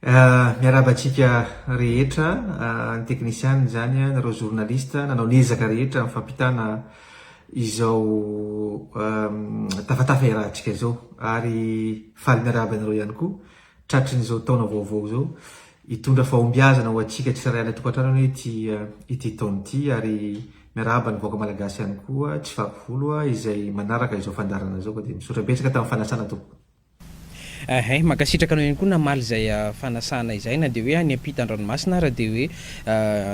Miarahaba antsika rehetra, ny teknisianina izany, nareo journaliste nanao ny ezaka rehetra amin'ny fampitana izao tafatafa iarahantsika izao ary faly miarahaba anareo ihany koa tratrin'izao taona vaovao izao. Hitondra fahombiazana ho antsika tsirairay any an-tokantrano anie ity ity taona ity ary miarahaba ny vahoaka malagasy ihany koa tsy vaky volo izay manaraka izao fandaharana izao ka dia misaotra betsaka tamin'ny fanasana tompoko. Ehe, mankasitraka anao ihany koa namaly izay fanasana izay na dia hoe any ampitan-dranomasina ara dia hoe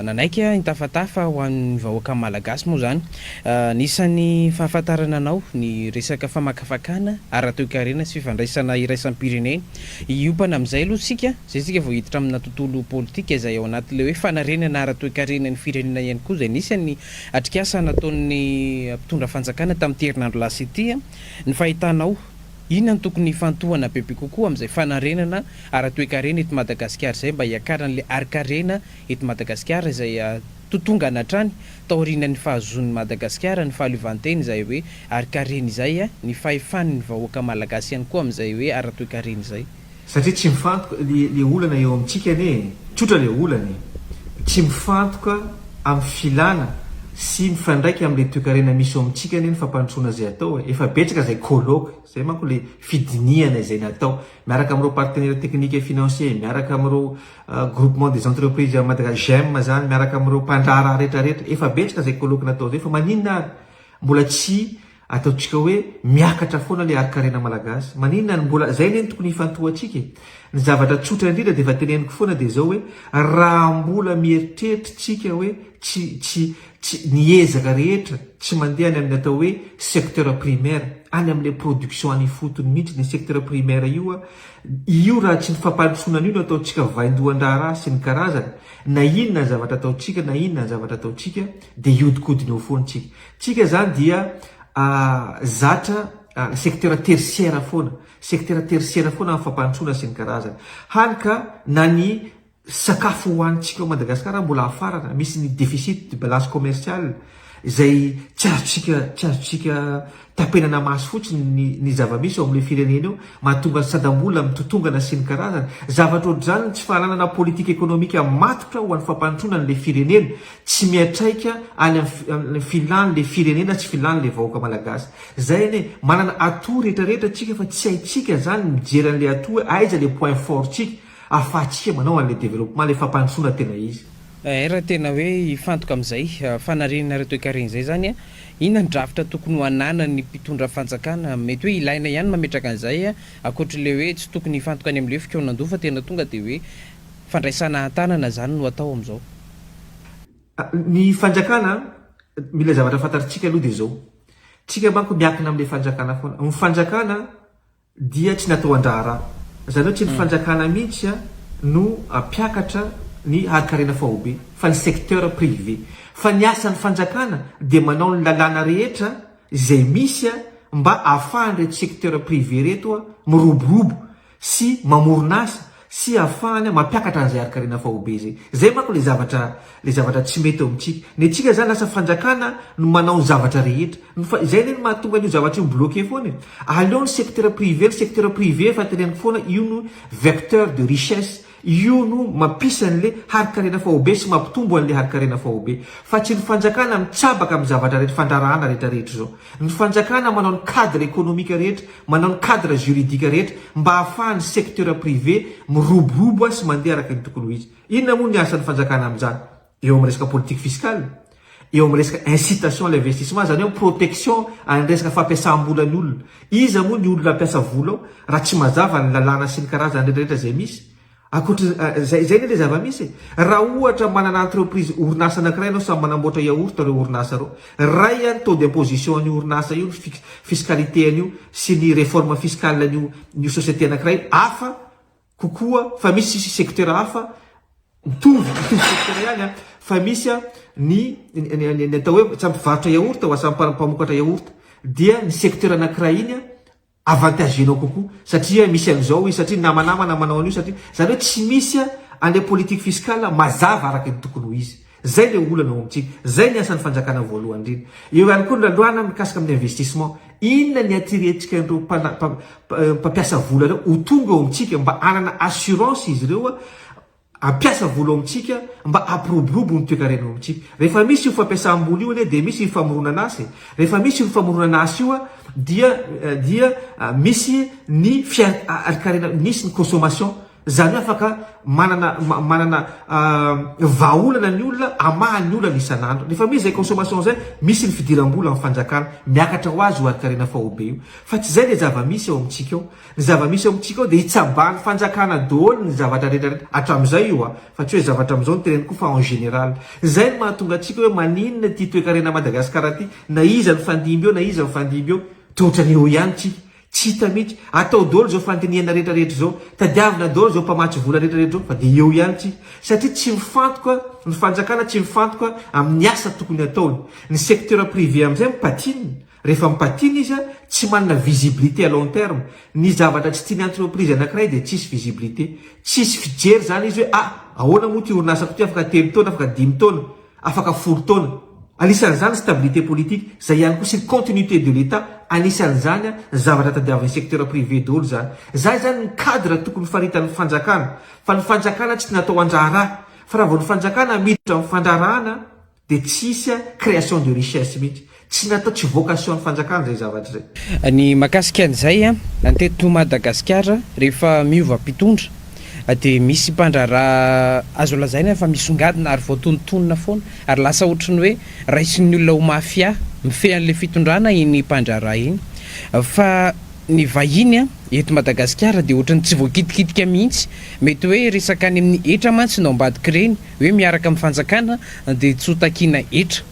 nanaiky nitafatafa ho an'ny vahoaka malagasy moa izany. Anisan'ny fahafantarana anao ny resaka famakafakana ara-toekarena sy fifandraisana iraisam-pirenena. Hiompana amin'izay aloha isika, izay isika vao hiditra amina tontolo politika izay ao anatin'ilay hoe fanarenana ara-toekarena ny firenena ihany koa izay nisy ny atrikasa nataon'ny mpitondra fanjakana tamin'ity herinandro lasa ity. Ny fahitanao. Inona no tokony hifantohana bebe kokoa amin'izay fanarenana ara-toekarena eto Madagasikara izay mba hiakaran'ilay harin-karena eto Madagasikara izay totongana hatrany taorian'ny fahazoan'i Madagasikara ny fahaleovantena izay hoe harin-karena izay, ny fahefan'ny vahoaka malagasy ihany koa amin'izay hoe ara-toekarena izay. Satria tsy mifantoka, le olana eo amintsika anie e, tsotra le olana e, tsy mifantoka amin'ny filana sy mifandraika amin'le toekarena misy eo amintsika anie ny fampandrosoana izay atao e, efa betsaka izay colloque, izay manko le fidinihana izay natao, miaraka amin'ireo partenaires techniques et financiers, miaraka amin'ireo groupement des entreprises à Madagascar, GEM zany, miaraka amin'ireo mpandraharaha retraretra, efa betsaka izay colloque natao izay fa maninona ary mbola tsy Ataontsika hoe miakatra foana ilay harin-karena malagasy. Maninona no mbola, izay anie no tokony hifantohantsika e. Ny zavatra tsotra indrindra dia efa teneniko foana dia izao hoe raha mbola mieritreritra tsika hoe tsy, tsy, tsy, ny ezaka rehetra tsy mandeha any amin'ny atao hoe secteur primaire, any amin'ilay production any ifotony mihitsy, ny secteur primaire io a, io raha tsy ny fampandrosoana an'io no ataontsika vaindohan-draharaha sy ny karazany, na inona ny zavatra ataontsika na inona ny zavatra ataontsika dia hiodikodina eo foana tsika. Tsika zany dia zatra secteur tertiaire foana, secteur tertiaire foana amin'ny fampandrosoana sy ny karazany. Hany ka na ny sakafo hohanintsika ao Madagasikara mbola hafarana, misy ny déficit de balance commerciale izay tsy azontsika tsy azontsika tapenana maso fotsiny ny ny zava-misy ao amin'ilay firenena eo, mahatonga ny sandam-bola mitotongana sy ny karazany. Zavatra ohatr'izany ny tsy fahalalana politique économique matotra ho an'ny fampandrosoana an'ilay firenena. Tsy miatraika any amin'ny filan'le firenena sy filan'le vahoaka malagasy. Zay anie, manana atout rehetra rehetra tsika fa tsy haintsika zany mijery an'le atout hoe aiza le point fort tsika afahantsika manao an'le développement, le fampandrosoana tena izy. Raha tena hoe hifantoka amin'izay fanarenana ara-toekarena izay izany, inona ny drafitra tokony ho ananan'ny mpitondra fanjakana? Mety hoe ilaina ihany ny mametraka an'izay, ankoatr'ilay hoe tsy tokony hifantoka any amin'ilay hoe fikaonandoha fa tena tonga dia hoe fandraisana an-tanana izany no atao amin'izao. Ny fanjakana, mila zavatra fantatritsika aloha dia izao, tsika manko miankina amin'ilay fanjakana foana, ny fanjakana dia tsy natao handraharaha, izany hoe tsy ny fanjakana mihitsy no hampiakatra ny harin-karena faobe fa ny secteur privé, fa ny asan'ny fanjakana dia manao ny lalàna rehetra izay misy mba ahafahan'ireto secteur privé ireto miroborobo sy mamorona asa sy ahafahany mampiakatra an'izay harin-karena faobe izay. Izay manko ilay zavatra ilay zavatra tsy mety eo amintsika. Ny antsika izany lasa fanjakana no manao ny zavatra rehetra. Ny fa izay anie no mahatonga an'io zavatra io mi-bloquer foana e. Aleo ny secteur privé, ny secteur privé efa teneniko foana io no vecteur de richesse, io no mampisy an'ilay harin-karena faobe sy mampitombo an'ilay harin-karena faobe. Fa tsy ny fanjakana mitsabaka amin'ny zavatra rehetra, fandraharahana rehetra rehetra izao. Ny fanjakana manao ny cadre économique rehetra, manao ny cadre juridique rehetra mba ahafahan'ny secteur privé miroborobo sy mandeha araka ny tokony ho izy. Inona moa ny asan'ny fanjakana amin'izany? Eo amin'ny resaka politique fiscale, eo amin'ny resaka incitation à l'investissement, izany hoe protection an'ny resaka fampiasam-bolan'ny olona. Iza moa ny olona hampiasa vola ao raha tsy mazava ny lalàna sy ny karazany rehetra rehetra izay misy? Ankoatra izay, izay anie ilay zava-misy e! Raha ohatra manana entreprise, orinasa anankiray ianao, samy manamboatra yaourt ireo orinasa ireo. Iray ny taux d'imposition an'io orinasa io, ny fiscalité an'io sy ny réforme fiscale an'io an'io société anankiray io, hafa kokoa fa misy secteur hafa mitovy, mitovy secteur ihany an, fa misy ny ny atao hoe samy mpivarotra yaourt ho samy mpamokatra yaourt dia ny secteur anankiray iny an, avantagenao kokoa satria misy an'izao izy satria namanamana manao an'io satria zany hoe tsy misy an'ilay politique fiscale mazava araka ny tokony ho izy. Zay ilay olana ao amintsika. Zay ny asan'ny fanjakana voalohany indrindra. Eo ihany koa ny lalàna mikasika amin'ny investissement. Inona ny attirer-tsika an'ireo mpampiasa vola ireo ho tonga eo amintsika mba hanana assurance izy ireo hampiasa vola eo amintsika mba hampiroborobo ny toekarena eo amintsika. Rehefa misy io fampiasam-bola io anie dia misy ny famoronana asa e. Rehefa misy io famoronana asa io dia dia misy ny fiarikarena, misy ny consommation. Izany hoe afaka manana manana vahaolana ny olona hamaha ny olana isan'andro. Rehefa misy izay consommation izay, misy ny fidiram-bola amin'ny fanjakana, miakatra ho azy io harikarena faobe io. Fa tsy izay ilay zava-misy ao amintsika ao. Ny zava-misy ao amintsika ao dia hitsabahan'ny fanjakana daholo ny zavatra rehetra rehetra, hatramin'izay io a, fa tsy hoe zavatra amin'izao no teneniko fa en général. Izay no mahatonga antsika hoe maninona ity toekarena Madagasikara ity, na iza mifandimby eo na iza mifandimby eo, toa ohatran'ny eo ihany tsika. Tsy hita mihitsy. Atao daholo izao fandinihana rehetra rehetra izao. Tadiavina daholo izao mpamatsy vola rehetra rehetra izao fa dia eo ihany tsika. Satria tsy mifantoka, ny fanjakana tsy mifantoka amin'ny asa tokony hataony. Ny secteur privé amin'izay mi-patine. Rehefa mi-patine izy tsy manana visibilité à long terme. Ny zavatra tsy tian'ny entreprise anankiray dia tsisy visibilité. Tsisy fijery izany izy hoe ah, ahoana moa ity orinasako ity afaka telo taona, afaka dimy taona. Afaka folo taona. Anisan'izany ny stabilité politique, izay ihany koa sy ny continuité de l'Etat, anisan'izany ny zavatra tadiavin'ny secteur privé daholo izany. Izay izany ny cadre tokony faritan'ny fanjakana, fa ny fanjakana tsy natao handraharaha, fa raha vao ny fanjakana miditra amin'ny fandraharahana dia tsy hisy création de richesse mihitsy. Tsy natao, tsy vocation ny fanjakana izay zavatra izay. Ny mahakasika an'izay, ny teto Madagasikara rehefa miova mpitondra dia misy mpandraharaha azo lazaina fa misongadina ary voatonontonona foana ary lasa ohatry ny hoe raisin'ny olona ho mafia mifehy an'ilay fitondrana iny mpandraharaha iny fa ny vahiny eto Madagasikara dia ohatry ny tsy voakitikitika mihitsy mety hoe resaka any amin'ny hetra mantsy no ambadik'ireny hoe miaraka amin'ny fanjakana dia tsy ho takiana hetra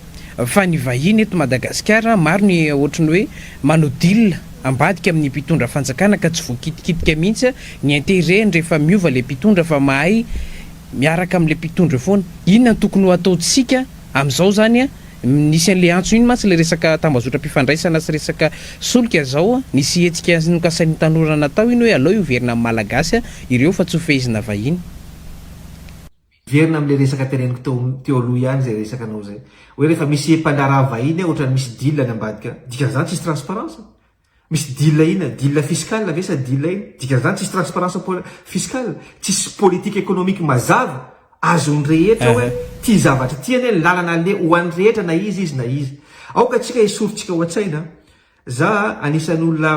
Fa ny vahiny eto Madagasikara maro ny ohatry ny hoe manao deal ambadika amin'ny mpitondra fanjakana ka tsy voakitikitika mihitsy ny interet-ny rehefa miova le mpitondra fa mahay miaraka amin'le mpitondra eo foana. Inona no tokony ho ataontsika amin'izao zany a? Nisy an'le antso iny mantsy le resaka tambazotram-pifandraisana sy resaka solika zao, nisy hetsika nokasain'ny tanora natao iny hoe aleo hiverina amin'ny malagasy ireo fa tsy ho fehezina vahiny. Miverina amin'ilay resaka teneniko teo teo aloha ihany izay resaka anao izay. Hoe rehefa misy mpandraharaha vahiny ao ohatran'ny misy deal any ambadika any. Dikan'izany tsisy transparence. Misy deal inona? Deal fiscal ve sa deal inona? Dikan'izany tsisy transparence fiscale. Tsisy politique économique mazava azon'ny rehetra hoe ity zavatra ity anie ny lalana aleha ho an'ny rehetra na iza izy na iza. Aoka antsika esorintsika ao an-tsaina Za anisan'ny olona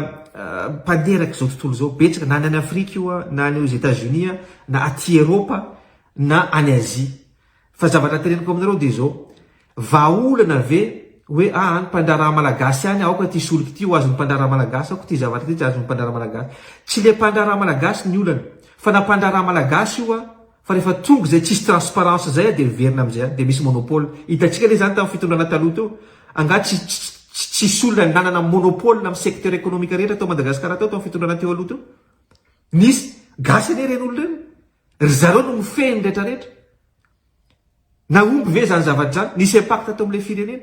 mpanderaka izao tontolo izao, betsaka na any Afrika io na any aux Etats Unis na aty Eropa na any Asie. Fa zavatra teneniko aminareo dia izao, vahaolana ve hoe ah any mpandraharaha malagasy any aoka ity solika ity ho azon'ny mpandraharaha malagasy, aoka ity zavatra ity tsy azon'ny mpandraharaha malagasy. Tsy le mpandraharaha malagasy ny olana, fa na mpandraharaha malagasy io Fa rehefa tonga izay tsisy transparence izay dia miverina amin'izay ihany dia misy monopole. Hitantsika anie izany tamin'ny fitondrana taloha teo. Angaha tsy tsisy olona nanana monopole amin'ny secteur économique rehetra tao Madagascar tao tamin'ny fitondrana teo aloha teo? Nisy. Gasy anie ireny olona ireny. Ry zareo no mifehy ny rehetra rehetra. Nahomby ve izany zavatra izany? Nisy impact teo amin'ilay firenena?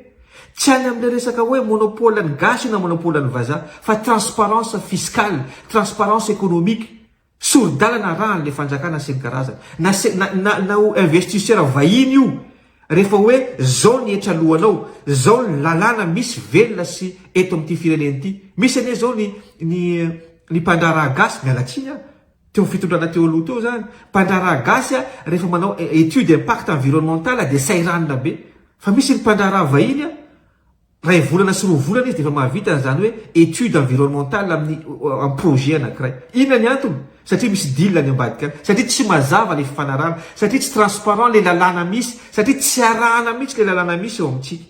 Tsy any amin'ilay resaka hoe monopole ny gasy io na monopole ny vazaha fa transparence fiscale, transparence économique. Sori-dalana arahany le fanjakana sy ny karazany. Na se na na na ho investisseur vahiny io, rehefa hoe zao ny hetra alohanao, zao ny lalàna misy velona sy eto amin'ity firenena ity. Misy anie zao ny ny ny mpandraharaha gasy, miala tsiny aho, teo amin'ny fitondrana teo aloha teo zany, mpandraharaha gasy a, rehefa manao étude impact environnemental dia sairanina be. Fa misy ny mpandraharaha vahiny a, Iray volana sy roa volana izy dia efa mahavita an'izany hoe étude environnementale amin'ny amin'ny projet anankiray. Inona ny antony? Satria misy deal any ambadika any, satria tsy mazava ilay fifanarahana, satria tsy transparent ilay lalàna misy, satria tsy arahana mihitsy ilay lalàna misy eo amintsika.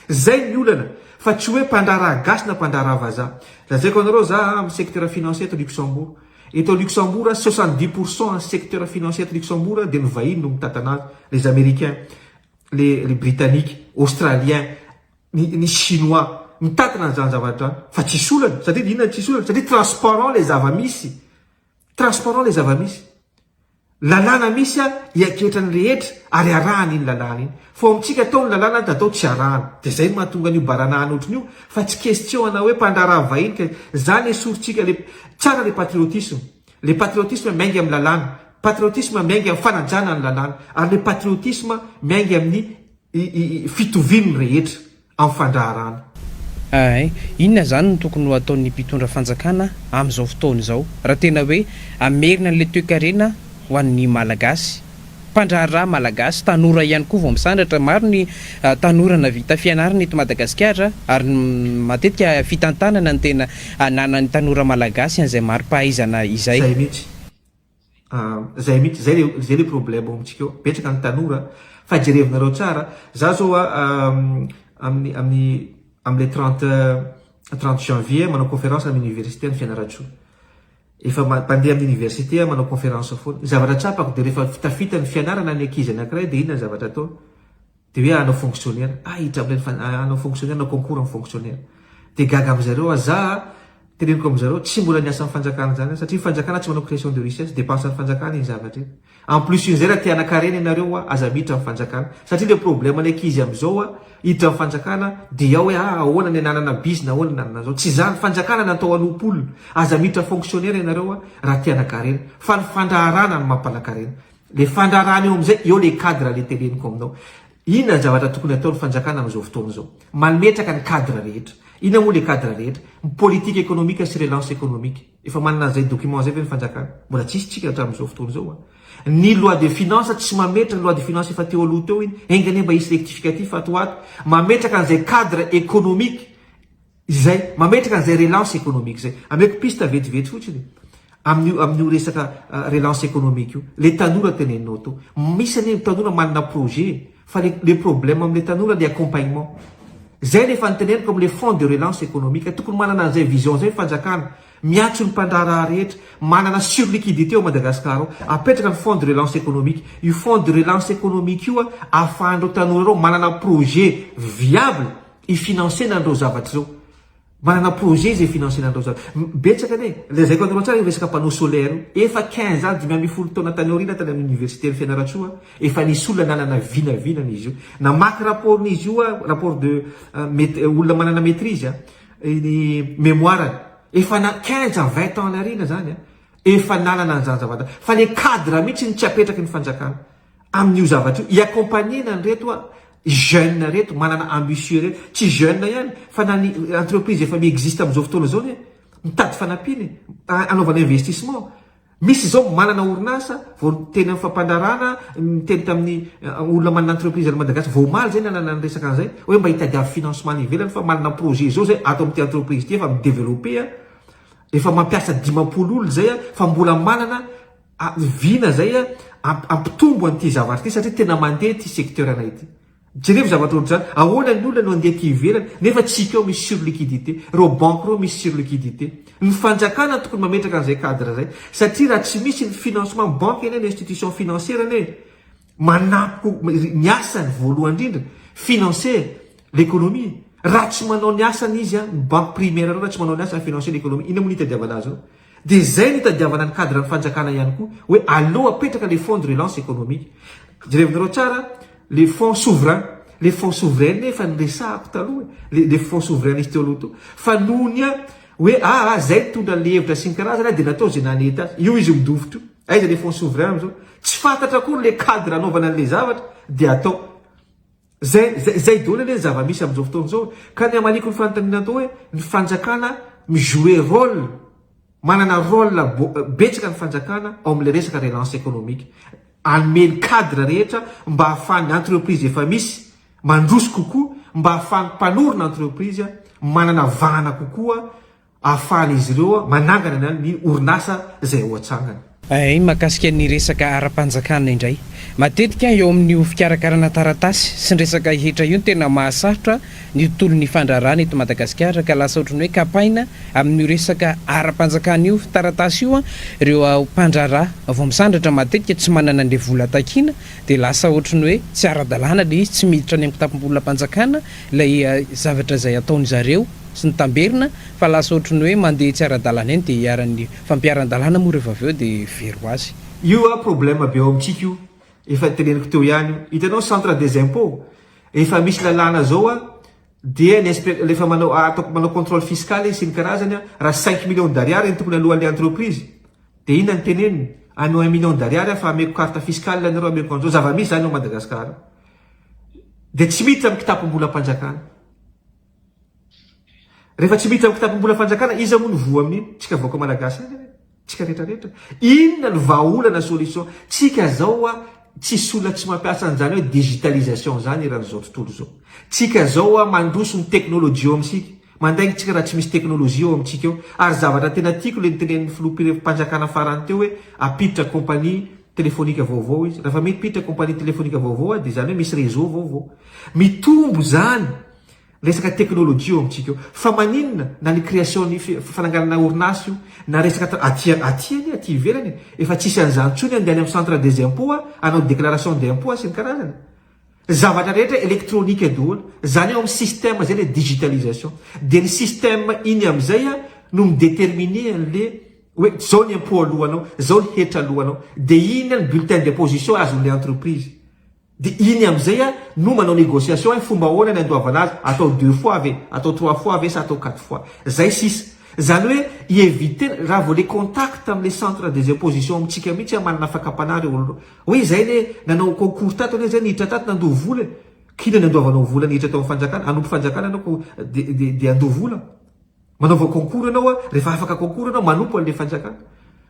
Izay ny olana fa tsy hoe mpandraharaha gasy na mpandraharaha vazaha. Lazaiko anareo za amin'ny secteur financier eto Luxembourg. Eto Luxembourg, 70 pour cent ny secteur financier eto Luxembourg dia ny vahiny no mitantana azy, les américains. les les britanniques, australiens, ny ny chinois mitatana an'izany zavatra izany fa tsisy olana satria inona tsisy olana satria transparent le zava-misy transparent le zava-misy lalàna misy a hiaketra ny rehetra ary arahana iny lalàna iny fa ao amintsika atao ny lalàna dia atao tsy arahana dia zay no mahatonga an'io baranahana ohatran'io fa tsy question ana hoe mpandraharaha vahiny ka zany esorintsika le tsara le patriotisme Le patriotisme miainga amin'ny lalàna, patriotisme miainga amin'ny fanajana ny lalàna, ary le patriotisme miainga amin'ny fitovian'ny rehetra amin'ny fandraharahana. Ay, inona izany no tokony ho ataon'ny mpitondra fanjakana amin'izao fotoana izao raha tena hoe hamerina an'ilay toekarena ho an'ny Malagasy, mpandraharaha Malagasy, tanora ihany koa vao misandratra, maro ny tanora nahavita fianarana eto Madagasikara ary matetika fitantanana no tena ananan'ny tanora Malagasy an'izay mari-pahaizana izay. Zay mihitsy. Zay mihitsy, zay le zay le problème ao amintsika ao, betsaka ny tanora fa jerevinareo tsara, za zao a amin'ny amin'ny amle 30 30 janvier manao conférence amin'ny université any Fianarantsoa, efa mpandeha amin'ny université aho manao conférence foana, ny zavatra tsapako de rehefa tafita ny fianarana ny ankizy anakiray de inona ny zavatra ataony? De hoe hanao fonctionnaire, ah hiditra amin'ireny fan, hanao fonctionnaire, hanao concours amin'ny fonctionnaire. De gaga amin'zareo aho, za teneniko amin'zareo tsy mbola niasa amin'ny fanjakana zany aho satria ny fanjakana tsy manao création de richesse, dépense an'ny fanjakana iny zavatra iny. En plus in'izay raha te hanan-karena ianareo hoa aza miditra amin'ny fanjakana. Satria le problème ny ankizy amin'izao hoa hiditra amin'ny fanjakana dia ao hoe ah ahoana ny hananana bizna, ahoana ny hananana zao. Tsy izany, fanjakana natao hanompo olona. Aza miditra fonctionnaire ianareo hoa raha te hanan-karena. Fa ny fandraharahana no mampanan-karena. Le fandrarana eo amizay, eo le cadre le teneniko aminao. Inona ny zavatra tokony atao ny fanjakana amizao fotoana izao? Mametraka ny cadre rehetra. Inona moa le cadre rehetra? Ny politique économique sy relance économique. Efa manana an'izay document zay ve ny fanjakana? Mbola tsisy tsika hatramin'izao fotoana izao a. Ny loi de finance tsy mametra, ny loi de finance efa teo aloha teo iny, enga anie mba hisy rectificatif ato ho ato. Mametraka an'izay cadre économique Izay, mametraka an'izay relance économique izay. Ameko piste vetivety fotsiny amin'io amin'io resaka relance économique io. Le tanora teneninao teo. Misy anie ny tanora manana projet fa le le problème amin'le tanora le accompagnement. Zay le efa noteneniko amin'le fonds de relance économique. Tokony manana an'izay vision zay ny fanjakana. Miantso ny mpandraharaha rehetra, manana surliquidité ao Madagascar ao. Apetraka ny fonds de relance économique. Io fonds de relance économique io ahafahan'ireo tanora ireo manana projet viable hi-financer-na an'ireo zavatra ireo. Manana projet izy hi-financer-na an'ireo zavatra. Betsaka anie, lazaiko anareo tsara io resaka panneau solaire io. Efa 15 ans, 15 taona tany aoriana tany amin'ny université-n'i Fianarantsoa, efa nisy olona nanana vinavinana izy io. Namaky rapport-n'izy io aho, rapport de olona manana maitrise, ny mémoire-ny. Efa na 15 à 20 ans any aoriana zany, efa nanana an'izany zavatra. Fa le cadre mihitsy no tsy apetraky ny fanjakana. Amin'io zavatra io, hi-accompagner-na an'ireto a jeune reto, manana ambitieux reto, tsy jeune ihany fa na ny entreprise efa mi-existe amin'izao fotoana izao anie mitady fanampiana e, hanaovana investissement. Misy izao manana orinasa vao niteny amin'ny fampandraharahana, niteny tamin'ny olona manana entreprise any Madagasikara, vao omaly izay nanana ny resaka an'izay, hoe mba hitadiavo financement any ivelany fa manana projet izao izay ato amin'ity entreprise ity efa mi-developper a, efa mampiasa 50 olona izay a, fa mbola manana vina zay a ampitombo an'ity zavatra ity satria tena mandeha ity secteur anay ity. Jerevo zavatra ohatr'izany, ahoana ny olona no andeha aty ivelany nefa tsika ao misy surliquidité, ireo banky ireo misy surliquidité. Ny fanjakana no tokony mametraka an'izay cadre zay satria raha tsy misy ny financement banky anie ny institution financière anie manampy ny asany voalohany indrindra financer l'économie. Raha tsy manao ny asany izy a, ny banque primaire ireo raha tsy manao ny asany financer l'économie, inona moa no hitadiavana azy ao? Dia izay no itadiavana ny cadre ny fanjakana ihany koa hoe aleo apetraka le fonds de relance économique. Jerevinareo tsara le fonds souverain, le fonds souverain efa niresahako taloha e, le le fonds souverain nisy teo aloha teo. Fa noho ny hoe aa zay nitondra an'le hevitra sy ny karazany dia natao izay nanety azy. Io izy midofotra io. Aiza le fonds souverain amin'izao? Tsy fantatra akory le cadre anaovana an'le zavatra dia atao. Zay zay zay daholo anie ny zava-misy amin'izao fotoana izao e. Ka ny hamaliako ny fanontaniana atao hoe ny fanjakana mi-jouer rôle, manana rôle betsaka ny fanjakana ao amin'ilay resaka relance économique. Hanome ny cadre rehetra mba hahafahan'ny entreprise efa misy mandroso kokoa, mba hahafahan'ny mpanorina entreprise manana vahana kokoa ahafahan'izy ireo manangana ny orinasa izay ho atsangany. Hay, mahakasika ny resaka ara-panjakana indray. Matetika eo amin'io fikarakarana taratasy sy ny resaka hetra io no tena mahasarotra ny tontolon'ny fandraharahana eto Madagasikara ka lasa ohatran'ny hoe kapaina amin'io resaka ara-panjakana io taratasy io ireo mpandraharaha vao misandratra matetika tsy manana an'ilay vola takiana dia lasa ohatran'ny hoe tsy ara-dalàna ilay izy, tsy miditra any amin'ny kitapom-bolam-panjakana ilay zavatra izay ataon'izareo. sy ny tamberina fa lasa ohatry ny hoe mandeha tsy ara-dalàna eny dia iharan'ny fampiharan-dalàna moa rehefa avy eo dia very ho azy. Io a problème be ao amintsika io, efa teneniko teo ihany io, hitanao centre des impots, efa misy lalàna zao a, dia ny inspe, rehefa manao ataoko manao controle fiscal izy sy ny karazany a, raha cinq millions d'ariary ny tokony aloan'ilay entreprise, dia inona ny teneniny, anao un million d'ariary aho fa ameko carte fiscale nareo ameko an'izao, zava-misy zany ao Madagascar ao, dia tsy miditra amin'ny kitapom-bolam-panjakana. Rehefa tsy miditra amin'ny kitapom-bola fanjakana, iza moa no voa amin'iny? Tsika vahoaka malagasy ihany anie. Tsika rehetra rehetra. Inona no vahaolana solution? Tsika zao a tsisy olona tsy mampiasa an'izany hoe digitalisation zany eran'izao tontolo izao. Tsika zao a mandroso ny technologie eo amintsika. Mandainga tsika raha tsy misy technologie eo amintsika eo. Ary zavatra tena tiako le notenenin'ny filoham-pirenena farany teo hoe ampiditra compagnie telefonika vaovao izy. Raha fa mipiditra compagnie telefonika vaovao dia izany hoe misy réseau vaovao. Mitombo zany Resaka teknolojia eo amintsika eo. Fa maninona na ny création ny fananganana orinasa io na resaka aty aty anie aty ivelany e, efa tsisy an'izany intsony andeha any amin'ny centre des impôts hanao déclaration d'impôts sy ny karazany. Zavatra rehetra électronique daholo. Zany eo amin'ny système zay le digitalisation. Dia ny système iny amin'izay no mi-déterminer an'le hoe zao ny impôt alohanao, zao ny hetra alohanao. Dia iny ny bulletin d'imposition azon'le entreprise. Dia iny amin'izay a no manao négociation hoe fomba ahoana ny andoavana azy, atao deux fois ve, atao trois fois ve sa atao quatre fois. Zay sisa. Zany hoe hi-éviter, raha vao le contact amin'le centre des impositions amintsika mihitsy a manana fakam-panahy reo olona reo. Hoe zay anie nanao concours tato anie zay niditra tato nandoa vola e. K'inona ny andoavanao vola niditra tao amin'ny fanjakana, hanompo fanjakana ianao ko dia dia dia handoa vola. Manaova concours ianao a, rehefa afaka concours ianao manompo an'ilay fanjakana.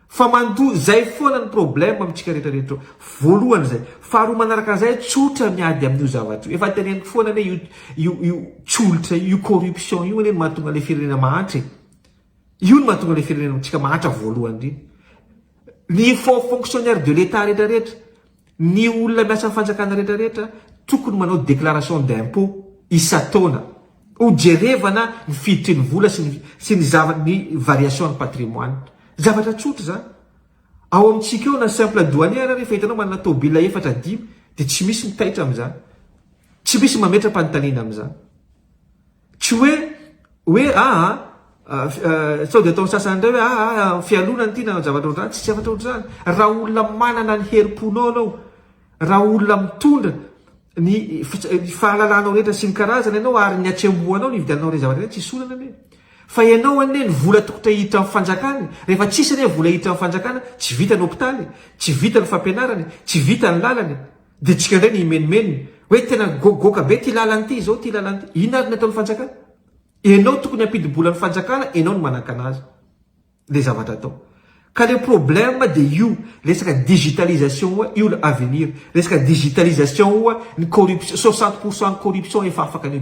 Fa mandoa, zay foana ny problème amintsika rehetra rehetra eo. Voalohany zay. Faharoa manaraka an'izay, tsotra miady amin'io zavatra io. Efa teneniko foana anie io io io tsolotra io, io corruption io anie no mahatonga ilay firenena mahantra e. Io no mahatonga ilay firenena amintsika mahantra voalohany indrindra. Ny faux fonctionnaire de l'Etat rehetra rehetra, Ny olona miasa amin'ny fanjakana rehetra rehetra tokony manao déclaration d'impôt isan-taona ho jerevana ny fiditry ny vola sy ny sy ny zava ny variation ny patrimoine. Zavatra tsotra izany. Ao amintsika eo na simple douanier ary rehefa hitanao manana tôbila efatra dimy dia tsy misy mitaitra amin'izany. Tsy misy mametra-panontaniana amin'izany. Tsy hoe hoe aa sao dia ataon'ny sasany indray hoe aa fialonana ity na zavatra ohatr'izany, tsy zavatra ohatr'izany. Raha olona manana ny herim-ponao ianao, raha olona mitondra ny fahalalanao rehetra sy ny karazany ianao ary ny hatsembohanao ny hividiananao ireny zavatra ireny, tsisy olana anie. Fa ianao anie ny vola tokony hiditra amin'ny fanjakana, rehefa tsisy anie vola hiditra amin'ny fanjakana, tsy vita ny hopitaly, tsy vita ny fampianarana, tsy vita ny lalana. Dia tsika indray ny himenomenona hoe tena goagoaka be ity lalana ity izao ity lalana ity. Inona ary ny ataon'ny fanjakana? Enao tokony hampidi-bola ny fanjakana, enao no manakana azy. Le zavatra atao. Ka le problème dia io resaka digitalisation oa io le avenir. Resaka digitalisation oa ny corruption, 60% ny corruption efa afaka an'io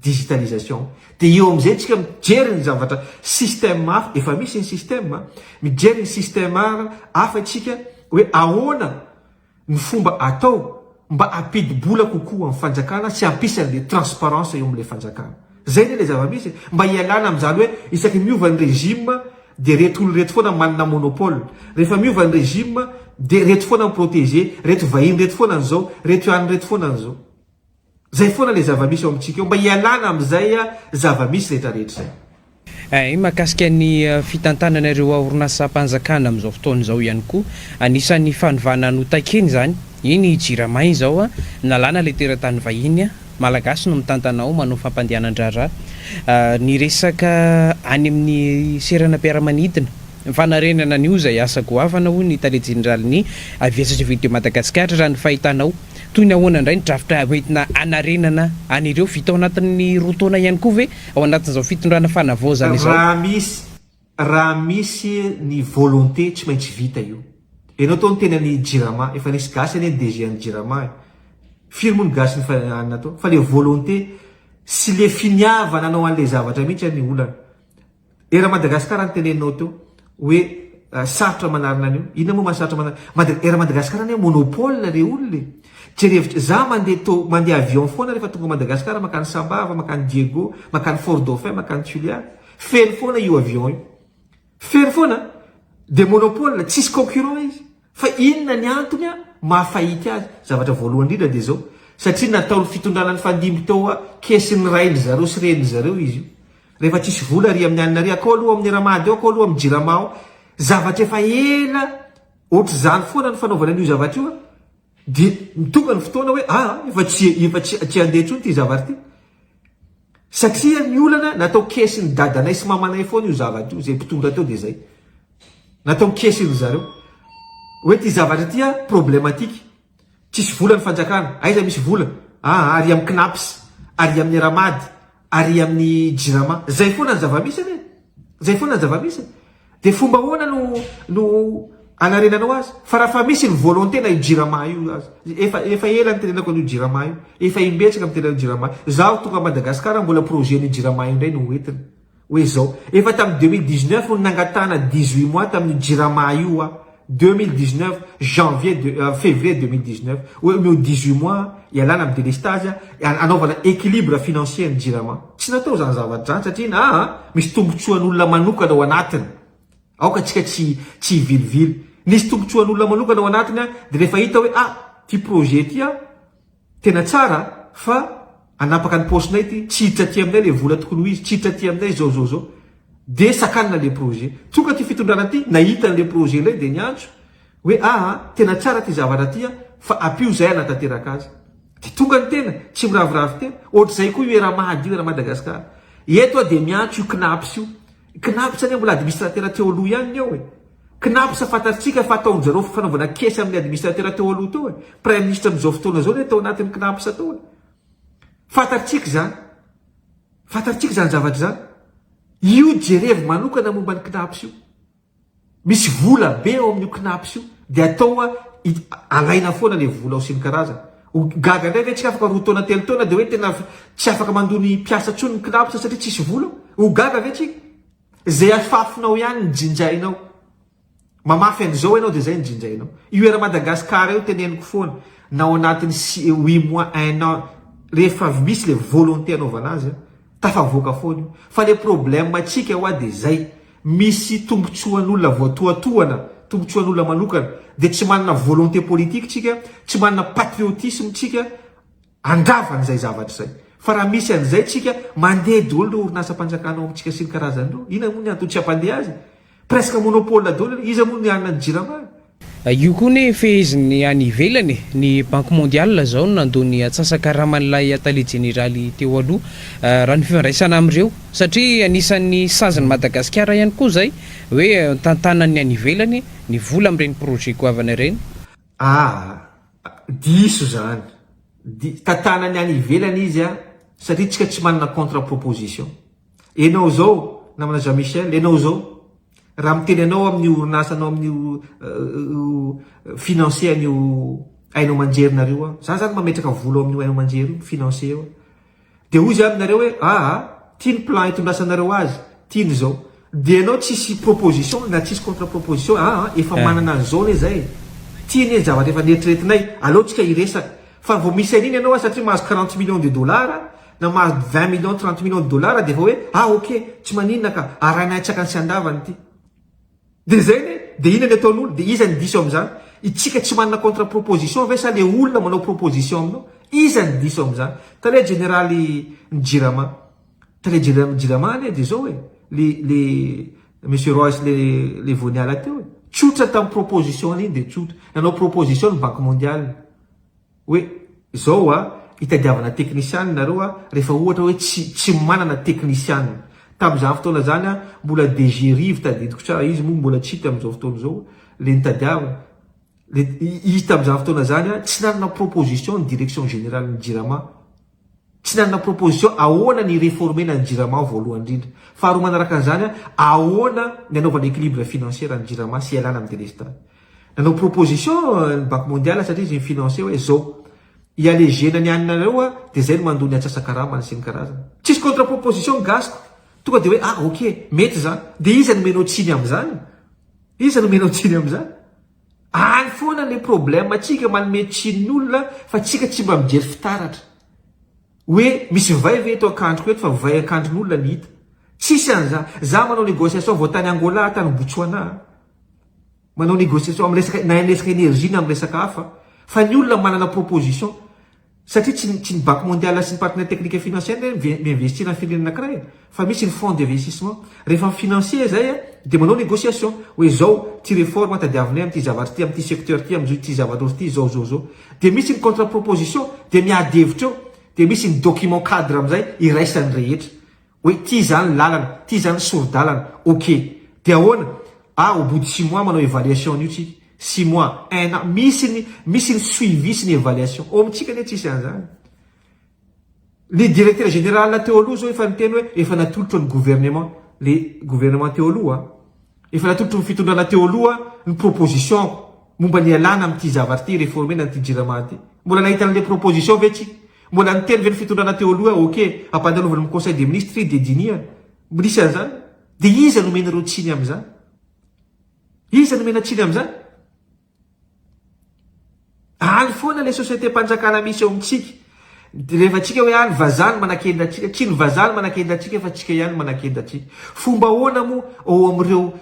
digitalisation. Dia eo amin'izay tsika mijery ny zavatra système hafa, efa misy ny système, mijery ny système hafa tsika hoe ahoana ny fomba atao mba hampidi-bola kokoa amin'ny fanjakana sy hampisy an'ilay transparence eo amin'ilay fanjakana. Zay anie ilay zava-misy e! Mba hialana amin'izany hoe isaky ny miova ny régime dia reto olona reto foana manana monopole. Rehefa miova ny régime dia reto foana mi-protéger, reto vahiny reto foana an'izao, reto ihany reto foana an'izao. Zay foana le zava-misy ao amintsika eo, mba hialana amin'izay zava-misy rehetra rehetra izay. Hay, mahakasika ny fitantanana ireo orinasam-panjakana amin'izao fotoana izao ihany koa, anisan'ny fanovana notakiana izany, iny Jirama iny izao, nalana ilay teratany vahiny, Malagasy no mitantana ao, manao fampandehanan-draharaha, ny resaka any amin'ny seranam-piaramanidina, ny fanarenana an'io izay asa goavana hoy ny tale jeneralin'ny Aviation Civile de Madagascar, raha ny fahitanao. Toy ny ahoana indray ny drafitra hoentina hanarenana an'ireo? Vita ao anatin'ny roa taona ihany koa ve ao anatin'izao fitondrana fanavaozana izao? Raha misy raha misy ny volonté tsy maintsy vita io. Enao tao niteny an'i jirama, efa nisy gasy anie ny DG an'i jirama e. Firy moa ny gasy nifa tao? Fa le volonté sy le finiavana hanao an'le zavatra mihitsy ny olana. Era Madagascar no teneninao teo hoe sarotra manarina an'io. Inona moa mahasarotra manarina? Mada Air Madagascar anie monopole re olona e. Jerevo za mandeha to mandeha avion foana rehefa tonga Madagascar makany Sambava, makany Diego, makany Fort Dauphin, makany Tuléar. Feno foana io avion io. Feno foana. Dia monopole, tsisy concurrent izy. Fa inona ny antony maha fahity azy? Zavatra voalohany indrindra dia izao, satria nataon'ny fitondrana nifandimby tao kesin'ny rain-dry zareo sy renin-dry zareo izy io. Rehefa tsisy vola ary amin'ny anona ary, akao aloha amin'ny Ramady ao, akao aloha amin'ny Jirama ao. Zavatra efa ela ohatr'izany foana ny fanaovana an'io zavatra io dia tonga ny fotoana hoe ah, efa tsy efa tsy tsy handeha intsony ity zavatra ity. Satria ny olana natao kesin'ny dadanay sy mamanay foana io zavatra io, izay mpitondra teo dia izay. Natao kesin-dry zareo. Hoe ity zavatra ity a problematique. Tsisy vola ny fanjakana. Aiza misy vola? Ah, ary amin'ny Cnaps, ary amin'ny Ramady. Ary amin'ny Jirama. Zay foana ny zava-misy anie. Zay foana ny zava-misy. Dia fomba ahoana no no anarenanao azy? Fa raha fa misy ny volonté na io Jirama io aza. Efa efa ela nitenenako an'io Jirama io. Efa imbetsaka miteny an'io Jirama. Zaho tonga Madagascar mbola projet ny Jirama io indray no hoentina. Hoe zao. Efa tamin'ny 2019 no nangatahana 18 mois tamin'io Jirama io aho. 2019 janvier de février 2019 hoe omeo 18 mois ialana amin'ny délestage anaovana équilibre financier ny Jirama. Tsy natao izany zavatra izany satria na misy tombotsoan'olona manokana ao anatiny. Aoka tsika tsy tsy hivilivily. Nisy tombotsoan'olona manokana ao anatiny dia rehefa hita hoe ah ty projet ty tena tsara fa hanapaka ny paosinay ity, tsy hiditra aty aminay le vola tokony ho izy, tsy hiditra aty aminay zao zao zao. Dia sakanina le projet. Tonga ity fitondrana ity, nahita an'le projet indray dia niantso hoe aa tena tsara ity zavatra ity fa ampio izay hanatanteraka azy. Dia tonga ny tena, tsy miraviravy tena. Ohatr'izay koa io Eramad io, Era Madagascar. Eto aho dia miantso io Cnaps io. Cnaps anie mbola administrateur teo aloha ihany ny eo e. Cnaps fantatsika fa ataon-jareo fanaovana caisse amin'ny administrateur teo aloha teo e. Praiminisitra amin'izao fotoana izao anie tao anatin'ny Cnaps tao e. Fantatsika izany. Fantatsika izany zavatra izany. Io jerevo manokana momba ny Cnaps io. Misy vola be ao amin'io Cnaps io. Dia atao alaina foana ilay vola ao sy ny karazany. Ho gaga indray ve tsika afaka 2 taona 3 taona dia hoe tena tsy afaka mandoa ny mpiasa intsony ny Cnaps satria tsisy vola? Ho gaga ve tsika? Izay afafinao ihany ny jinjainao. Mamafy an'izao ianao dia izay ny jinjainao. Io Air Madagascar io teneniko foana, na ao anatin'ny six, huit mois, un an, rehefa misy le volonté anaovana azy, tafavoaka foana io. Fa le problème tsika hoa dia izay, misy tombotsoan'olona voatohatohana, tombotsoan'olona manokana, dia tsy manana volonté politique tsika, tsy manana patriotisme tsika, Handrava an'izay zavatra izay. Fa raha misy an'izay tsika, mandeha daholo ireo orinasam-panjakana ao amintsika sy ny karazany ireo. Inona moa ny antony tsy hampandeha azy? Presque monopole daholo ireo. Iza moa no hanana ny Jirama e? Io koa anie fehezin'ny any ivelany e! Ny Banque mondiale izao no nandoa ny atsasa-karaman'ilay tale jeneraly teo aloha, raha ny fifandraisana amin'ireo. Satria anisan'ny sazin'i Madagasikara ihany koa izay, hoe tantanan'ny any ivelany ny vola amin'ireny projet goavana ireny. Aa! Diso izany. Di, tantanany any ivelany izy a, satria tsika tsy manana contre proposition. Enao zao, namana Jean Michel, enao zao, raha miteny anao amin'io orinasanao amin'io financier an'io haino aman-jerinareo aho, za zany mametraka vola ao amin'io haino aman-jery io, financier io aho. Dia hoy izy aminareo hoe aa, ty ny plan itondrasanareo azy, ty ny zao. Dia ianao tsisy proposition na tsisy contre proposition, aa efa manana an'izao anie zay e, ty anie ny zavatra efa neritreretinay, aleo tsika hiresaka. Fa vao misy an'iny ianao satria mahazo 40 millions de dollars na mahazo 20 millions, 30 millions de dollars dia efa hoe ah ok, tsy maninona ka, arahinay antsakany sy andavany ity. Dia zay anie, dia inona ny ataon'olona, dia iza ny diso amin'izany? Itsika tsy manana contre proposition ve sa le olona manao proposition aminao? Iza ny diso amin'izany? Tale jeneraly ny jirama, tale jeneraly ny jirama anie dia zao e, le le monsieur Royce le le vao niala teo e, tsotra tamin'ny proposition iny dia tsotra, nanao proposition ny banque mondiale. Hoe zao a, itadiavana teknisianina nareo a, rehefa ohatra hoe tsy tsy manana teknisianina. Tamin'izany fotoana izany a, mbola DG Rivo tadidiko tsara, izy moa mbola tsy hita amin'izao fotoana izao, le nitadiavana, le izy tamin'izany fotoana izany a, tsy nanana proposition ny direction générale ny Jirama. Tsy nanana proposition ahoana ny hi-reformer-na ny Jirama voalohany indrindra. Faharoa manaraka an'izany a, ahoana ny hanaovana équilibre financier ny Jirama sy hialana amin'ny délestage. Nanao proposition ny banque mondiale satria izy mi-financer hoe zao hi-allegena ny aninareo a dia zay no mandoa ny atsasakaramany sy ny karazany. Tsisy contre proposition ny gasy ko. Tonga dia hoe ah ok mety zany. Dia iza no omenao tsiny amin'izany? Iza no omenao tsiny amin'izany? Any foana le problème tsika manome tsiny ny olona fa tsika tsy mba mijery fitaratra. Hoe misy vay ve eto ankandriko eto fa vay ankandrin'olona ny hita. Tsisy an'izany. Za manao négociation vao tany Angola tany Botswana. Manao négociation amin'ny resaka na resaka énergie na amin'ny resaka hafa fa ny olona manana proposition satria tsy tsy ny banque mondiale sy ny partenaire technique et financier ne mi-investir amin'ny firenena anankiray fa misy ny fonds d'investissement rehefa mi-financer zay dia manao négociation hoe zao ty réforme tadiavinay amin'ity zavatra ity amin'ity secteur ity amin'ity zavatra ity zao zao zao dia misy ny contre proposition dia miady hevitra eo dia misy ny document cadre amin'izay iraisan'ny rehetra Hoe ity izany lalana, ity izany sori-dalana, ok. Dia ahoana? Ah au bout de six mois manao évaluation an'io tsika. Six mois, un an, misy ny misy ny suivi sy ny évaluation. Ao amintsika anie tsisy an'izany. Le directeur général teo aloha zao efa niteny hoe efa natolotro ny gouvernement, le gouvernement teo aloha, efa natolotro ny fitondrana teo aloha ny proposition-ko momba ny hialana amin'ity zavatra ity, reformer-na an'ity jirama ity. Mbola nahita an'le proposition ve tsika? Mbola niteny ve ny fitondrana teo aloha hoe ok, ampandalovana amin'ny conseil des ministres ity dia dinihana? Nisy an'izany? Dia iza no omenareo tsiny amin'izany? Iza no omena tsiny amin'izany? Any foana le société-mpanjakana misy eo amintsika. De rehefa tsika hoe any vazaha no manakenda antsika, tsy ny vazaha no manakenda antsika fa tsika ihany no manakenda antsika. Fomba ahoana moa ao amin'ireo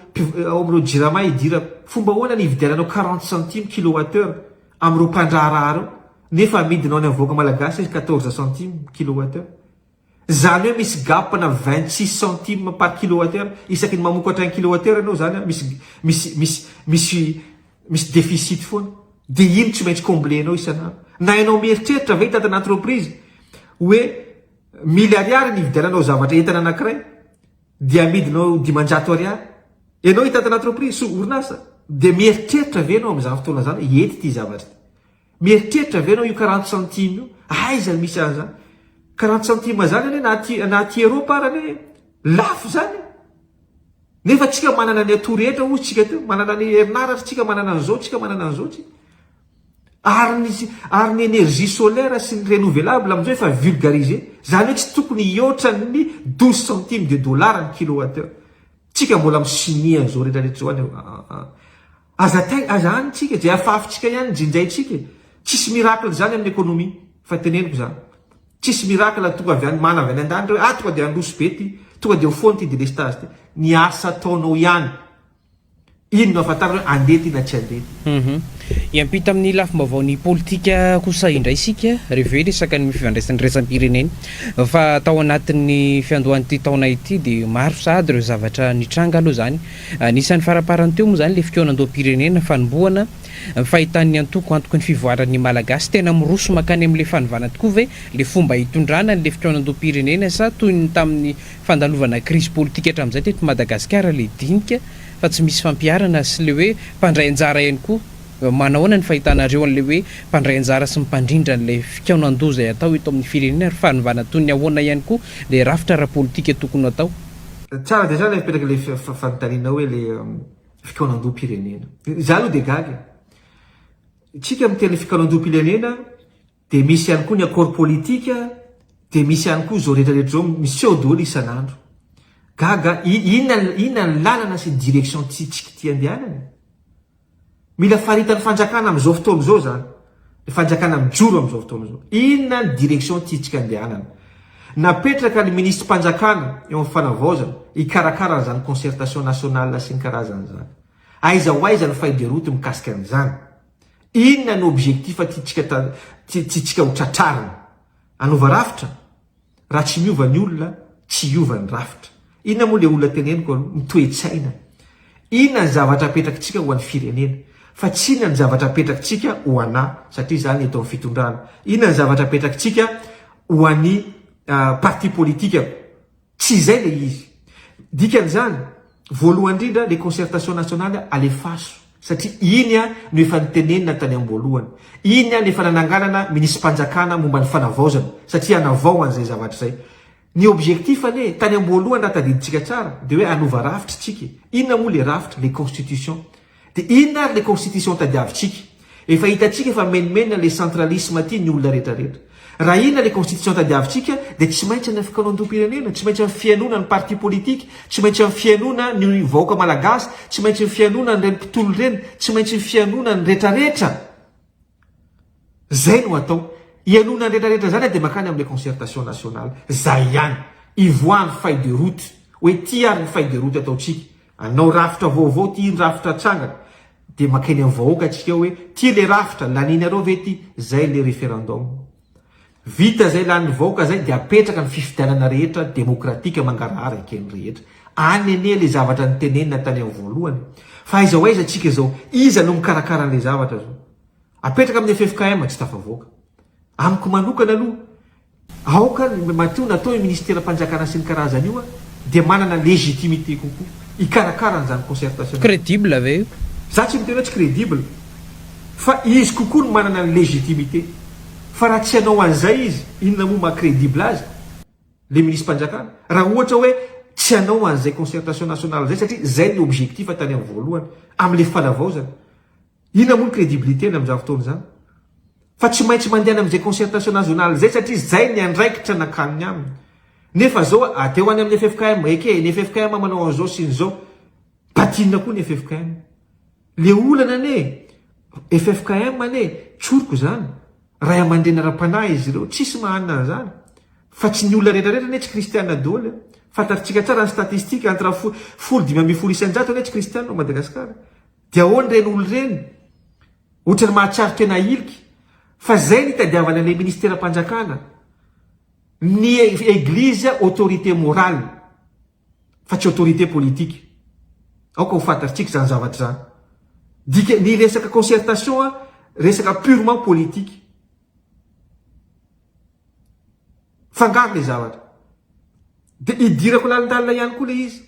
ao amin'ireo jirama idirako, fomba ahoana ny hividiananao 40 centimes kilowatt heure amin'ireo mpandraharaha ireo nefa amidinao any amin'ny vahoaka malagasy izy 14 centimes kilowatt heure. Zany hoe misy gap na 26 centimes par kilowatt heure isaky ny mamokatra un kilowatt heure ianao zany misy misy misy misy misy déficit foana de iny tsy maintsy combler-nao isan'andro. Na ianao mieritreritra ve hitantana entreprise hoe mille ariary ny hividiananao zavatra entana anakiray dia amidinao 500 ariary ianao hitantana entreprise sy orinasa dia mieritreritra ve ianao amin'izany fotoana izany hoe hety ity zavatra ity. Mieritreritra ve ianao io 40 centimes io? Aiza no misy an'izany? 40 centimes zany anie na aty na aty Europe ary anie lafo zany e. Nefa tsika manana ny atout rehetra hoy tsika teo, manana ny herinaratra tsika, manana an'izao tsika, manana an'izao tsika. Ary ny ary ny énergie solaire sy ny renouvelable amin'izao efa vulgarisé. Zany hoe tsy tokony hihoatra ny 12 centimes de dollars ny kilowatt heure. Tsika mbola mi-signer an'izao rehetra rehetra izao any Aza tay, aza any tsika, zay afafintsika ihany jinjaintsika e! Tsisy miracle zany amin'ny économie fa teneniko zany. Tsisy miracle tonga avy any mana avy any andanitra hoe ah tonga dia handroso be ty, tonga dia ho foana ty délestage ty. Ny asa ataonao ihany. Iny no ahafantarana hoe andeha ty na tsy andeha ty. Hum. Hiampita amin'ny lafim-baovaon'ny politika kosa indray isika, rehefa hoe resaka ny fifandraisan'ny iraisam-pirenena. Fa tao anatin'ny fiandohan'ity taona ity dia maro sahady ireo zavatra nitranga aloha izany. Anisan'ny faraparany teo moa izany ilay fikaonandoham-pirenena fanombohana ny fahitan'ny antoko antoky ny fivoaran'ny Malagasy. Tena miroso mankany amin'ilay fanovana tokoa ve ilay fomba hitondrana an'ilay fikaonandoham-pirenena sa toy ny tamin'ny fandalovana krizy politika hatramin'izay teto Madagasikara ilay dinika fa tsy misy fampiharana sy ilay hoe mpandray anjara ihany koa? Manahoana ny fahitanareo an'ilay hoe mpandray anjara sy mpandrindra an'ilay fikaonandoha izay atao eto amin'ny firenena ary fanovana toy ny ahoana ihany koa ilay rafitra ara-politika tokony ho atao? Tsara dia tsara ilay fipetraka ilay fanontaniana hoe ilay fikaonandoham-pirenena. Izaho aloha dia gaga e. Tsika miteny fikaonandoham-pirenena dia misy ihany koa ny accord politique dia misy ihany koa izao rehetra rehetra izao miseho daholo isan'andro. Gaga, inona inona ny lalana sy ny direction tiantsika ity andehanana? Mila faritan'ny fanjakana amin'izao fotoana izao izany. Ny fanjakana mijoro amin'izao fotoana izao. Inona ny direction tiantsika andehanana? Napetraka ny minisitrim-panjakana eo amin'ny fanavaozana hikarakara an'izany concertation nationale sy ny karazany izany. Aiza ho aiza ny feuille de route mikasika an'izany? Inona ny objectif tiantsika tiantsika ho tratrarina? Hanova rafitra? Raha tsy miova ny olona, tsy hiova ny rafitra. Inona moa ilay olona teneniko aloha? Ny toe-tsaina. Inona ny zavatra apetrakitsika ho an'ny firenena? Fa tsy inona ny zavatra apetrakitsika ho anà, satria izaho ny eto amin'ny fitondrana. Inona ny zavatra apetrakitsika ho an'ny parti politikako? Tsy izay ilay izy. Dikan'izany, voalohany indrindra, ilay concertation nationale alefaso. Satria iny no efa nitenenina tany am-boalohany. Iny no efa nananganana minisi-panjakana momba ny fanavaozana, satria hanavao an'izay zavatra izay. Ny objectif anie, tany am-boalohany raha tadidintsika tsara, dia hoe hanova rafitra isika e. Inona moa ilay rafitra? Ilay constitution. Dia inona ary ilay constitution tadiavintsika? Efa hitantsika fa menomenona ilay centralisme aty ny olona rehetra rehetra. Raha inona ilay constitution tadiavintsika dia tsy maintsy any amin'ny fikaonandoham-pirenena, tsy maintsy amin'ny fihainoana ny parti politique, tsy maintsy amin'ny fihainoana ny vahoaka malagasy, tsy maintsy ny fihainoana an'ireny mpitolona ireny, tsy maintsy ny fihainoana ny rehetra rehetra. Zay no atao. Hihainoana ny rehetra rehetra zany dia mankany amin'ilay concertation nationale. Zay ihany. Ivoahan'ny feuille de route. Hoe ity ary ny feuille de route ataontsika. Anao rafitra vaovao ity, iny rafitra atsangana. Dia makeny amin'ny vahoaka tsika hoe ty le rafitra, laninareo ve ty? Zay le referendum. Vita zay lanin'ny vahoaka zay dia apetraka ny fifidianana rehetra demokratika mangarahara eken'ny rehetra. Any anie le zavatra nitenenina tany amin'ny voalohany. Fa aiza ho aiza tsika zao? Iza no mikarakara an'le zavatra zao? Apetraka amin'ny ffkm tsy tafavoaka. Amiko manokana aloha Aoka ny matoa natao io ministeram-panjakana sy ny karazany io dia manana légitimité kokoa hikarakara an'izany concertation izany. Crédible ve io? Za tsy miteny hoe tsy crédible fa izy kokoa no manana ny légitimité. Fa raha tsy hanao an'izay izy, inona moa maha crédible azy le minisim-panjakana? Raha ohatra hoe tsy hanao an'izay concertation nationale izay satria izay ny objectif tany amin'ny voalohany amin'ilay fanavaozana. Inona moa ny crédibilité-ny amin'izany fotoana izany? Fa tsy maintsy mandeha any amin'izay concertation nationale izay satria izay ny andraikitra nakaniny aminy. Nefa zao ateo any amin'ny ffkm, eke, ny ffkm manao an'izao sy an'izao. Batinina koa ny ffkm. Le olana anie, ffkm anie, tsoriko izany, ray aman-dreny ara-panahy izy ireo, tsisy mahanina an'izany. Fa tsy ny olona rehetra rehetra anie tsy kristiana daholo e. Fantatritsika tsara ny statistique, entre folo 15 isan-jato anie tsy kristiana ao Madagasikara. Dia ahoana ireny olona ireny? Ohatran'ny mahatsiaro tena ahilika. Fa zay ny itadiavana ilay ministeram-panjakana. Ny eglizy autorité morale fa tsy autorité politique. Aoka ho fantatritsika izany zavatra izany. Dika, ny resaka concertation resaka purement politique. Fangaro ilay zavatra. Dia idirako lalindalina ihany koa ilay izy.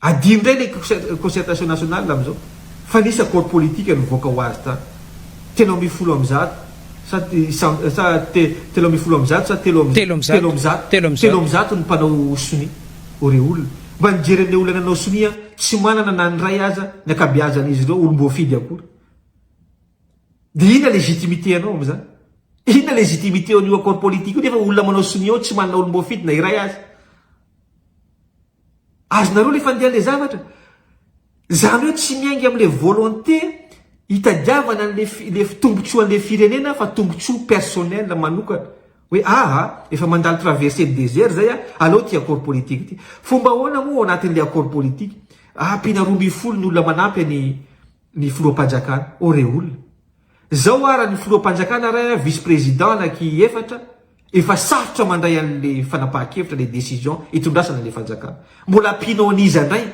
Adino indray ilay concertation nationale amin'izao fa nisy accord politique nivoaka ho azy tany. 113 sa sa 113 sa 303 303 ny mpanao sonia. O re olona. Mba nijery an'ilay olona nanao sonia tsy manana na ny iray aza ny ankabeazan'izy ireo olom-boafidy akory. Dia inona légitimité anao amin'izany? Inona légitimité an'io accord politique io nefa olona manao sonia ao tsy manana olom-boafidy na iray aza? Azonareo le fandeha le zavatra? Zany hoe tsy miainga amle volonté hitadiavana anle le tombotsoanle firenena fa tombotsoa personnel manokana hoe aa efa mandalo traversée ny désert zay a aleo ty accord politique ty. Fomba ahoana moa ao anatinle accord politique? Ampiana 12 ny olona manampy any ny filoham-panjakana. Oh re olona. Zao ara ny filoham-panjakana ara vice président anaky efatra efa sarotra mandray anle fanapahan-kevitra le décision itondrasana le fanjakana. Mbola ampianao an'iza ndray?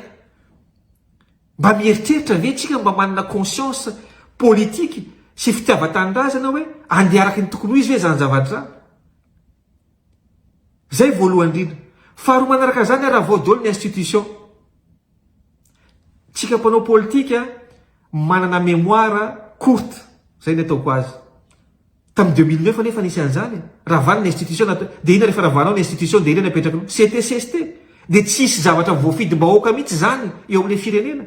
Mba mieritreritra ve tsika mba manana conscience politique sy fitiavan-tanindrazana hoe andeha araky ny tokony ho izy ve zany zavatra zany? Zay voalohany indrindra. Faharoa manaraka zany ara vao daholo ny institution. Tsika mpanao politika manana mémoire courte, zay ny ataoko azy. Tamin'ny 2009 anefa nisy an'izany e. Ravana ny institution natao, dia inona rehefa ravanao ny institution dia inona ny apetrakinao? CT CST. Dia tsisy zavatra voafidim-bahoaka mihitsy izany eo amin'ilay firenena.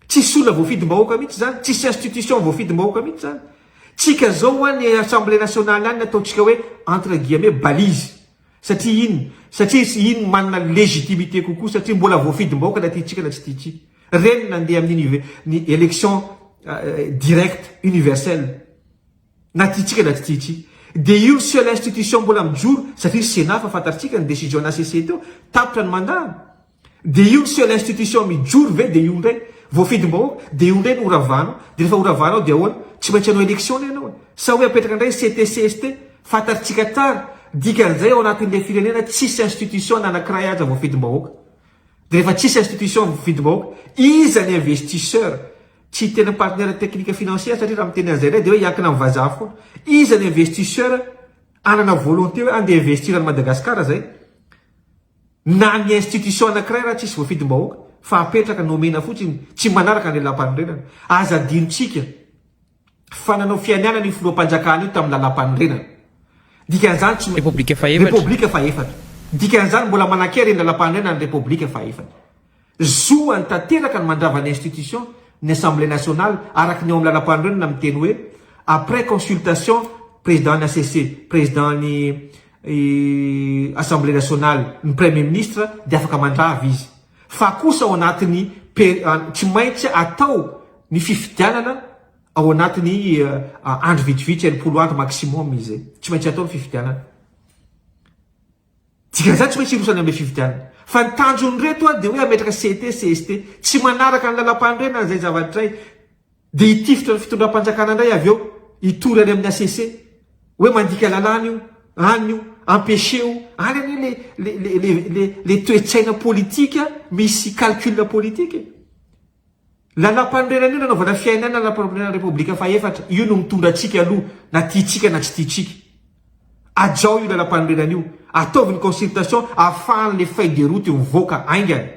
Tsisy olona voafidim-bahoaka mihitsy izany, tsisy institution voafidim-bahoaka mihitsy izany. Tsika zao hoa ny assemblée nationale any ataontsika hoe entre guillemets balise. Satria inona? Satria iny manana légitimité kokoa satria mbola voafidim-bahoaka na tiantsika na tsy tiantsika. Reny nandeha amin'ny ny élection directe universelle na tiantsika na tsy tiantsika. Dia io ny seule institution mbola mijoro satria ny Sénat fa fantatritsika ny décision HCC teo, tapitra ny mandat-ny. Dia io ny seule institution mijoro ve dia io indray voafidim-bahoaka dia io indray no horavanao dia rehefa horavanao dia ahoana? Tsy maintsy hanao élection ianao e! Sa hoe apetraka indray ny CT CST? Fantatritsika tsara, dikan'izay ao anatin'ilay firenena tsisy institution na anakiray aza voafidim-bahoaka. Dia rehefa tsisy institution voafidim-bahoaka, iza ny investisseur? Tsy hiteny partenaire technique financier satria raha miteny an'izay indray dia hoe hiankina amin'ny vazaha foana. Iza ny investisseur hanana volonté hoe andeha investir any Madagascar zay? Na ny institution anakiray raha tsisy voafidim-bahoaka fa apetraka nomena fotsiny tsy manaraka ny lalam-panorenana. Aza adinontsika fa nanao fianianana io filoham-panjakana io tamin'ny lalam-panorenana. Dikan'izany tsy Repoblika fahefatra. Repoblika fahefatra. Dikan'izany mbola manankery ny lalam-panorenana ny Repoblika fahefatra. Zoany tanteraka ny mandrava ny institution, ny Assemblée nationale, araka ny ao amin'ny lalam-panorenana miteny hoe après consultation président ny HCC, président ny Assemblée nationale, ny premier ministre dia afaka mandrava izy. Fa kosa ao anatin'ny tsy maintsy atao ny fifidianana ao anatin'ny andro vitsivitsy, 60 andro maximum izy. Tsy maintsy atao ny fifidianana. Dikan'izany tsy maintsy hirosana amin'ilay fifidianana. Fa ny tanjon'ireto an dia hoe hametraka CT, CST. Tsy manaraka ny lalàmpanorenana izay zavatra izay. Dia hitifitra ny fitondram-panjakana indray avy eo, hitory any amin'ny HCC. Hoe mandika lalàna io, any io, empêcher io. Any anie le, le, le, le, le, le toe-tsaina politika misy calcul politique e. Lalàmpanorenana io nanaovana fiainana lalàmpanorenana Repoblika fahefatra, io no mitondra antsika aloha na tiantsika na tsy tiantsika. Hajao io lalàmpanorenana io, ataovy ny consultation ahafahan'le feuille de route io mivoaka haingana.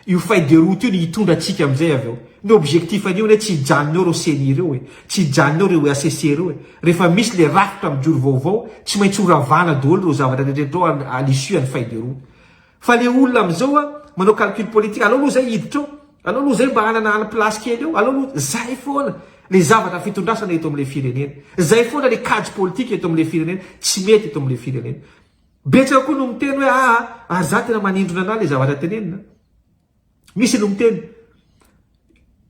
Io feuille de route io no hitondra antsika amin'izay avy eo. Ny objectif an'io anie tsy hijanona eo ireo ceni ireo e, tsy hijanona eo ireo HCC ireo e. Rehefa misy le rafitra mijoro vaovao, tsy maintsy ho ravana daholo ireo zavatra rehetra ireo à l'issue an'ny feuille de route. Fa le olona amin'izao a, manao calcul politique, aleo aloha zay hiditra ao, aleo aloha zay mba hanana any place kely eo, aleo aloha, zay foana le zavatra fitondrasana eto amin'le firenena. Zay foana le kajy politique eto amin'le firenena, tsy mety eto amin'le firenena. Betsaka koa no miteny hoe aa, ary za tena manindrona anah le zavatra tenenina. Misy no miteny,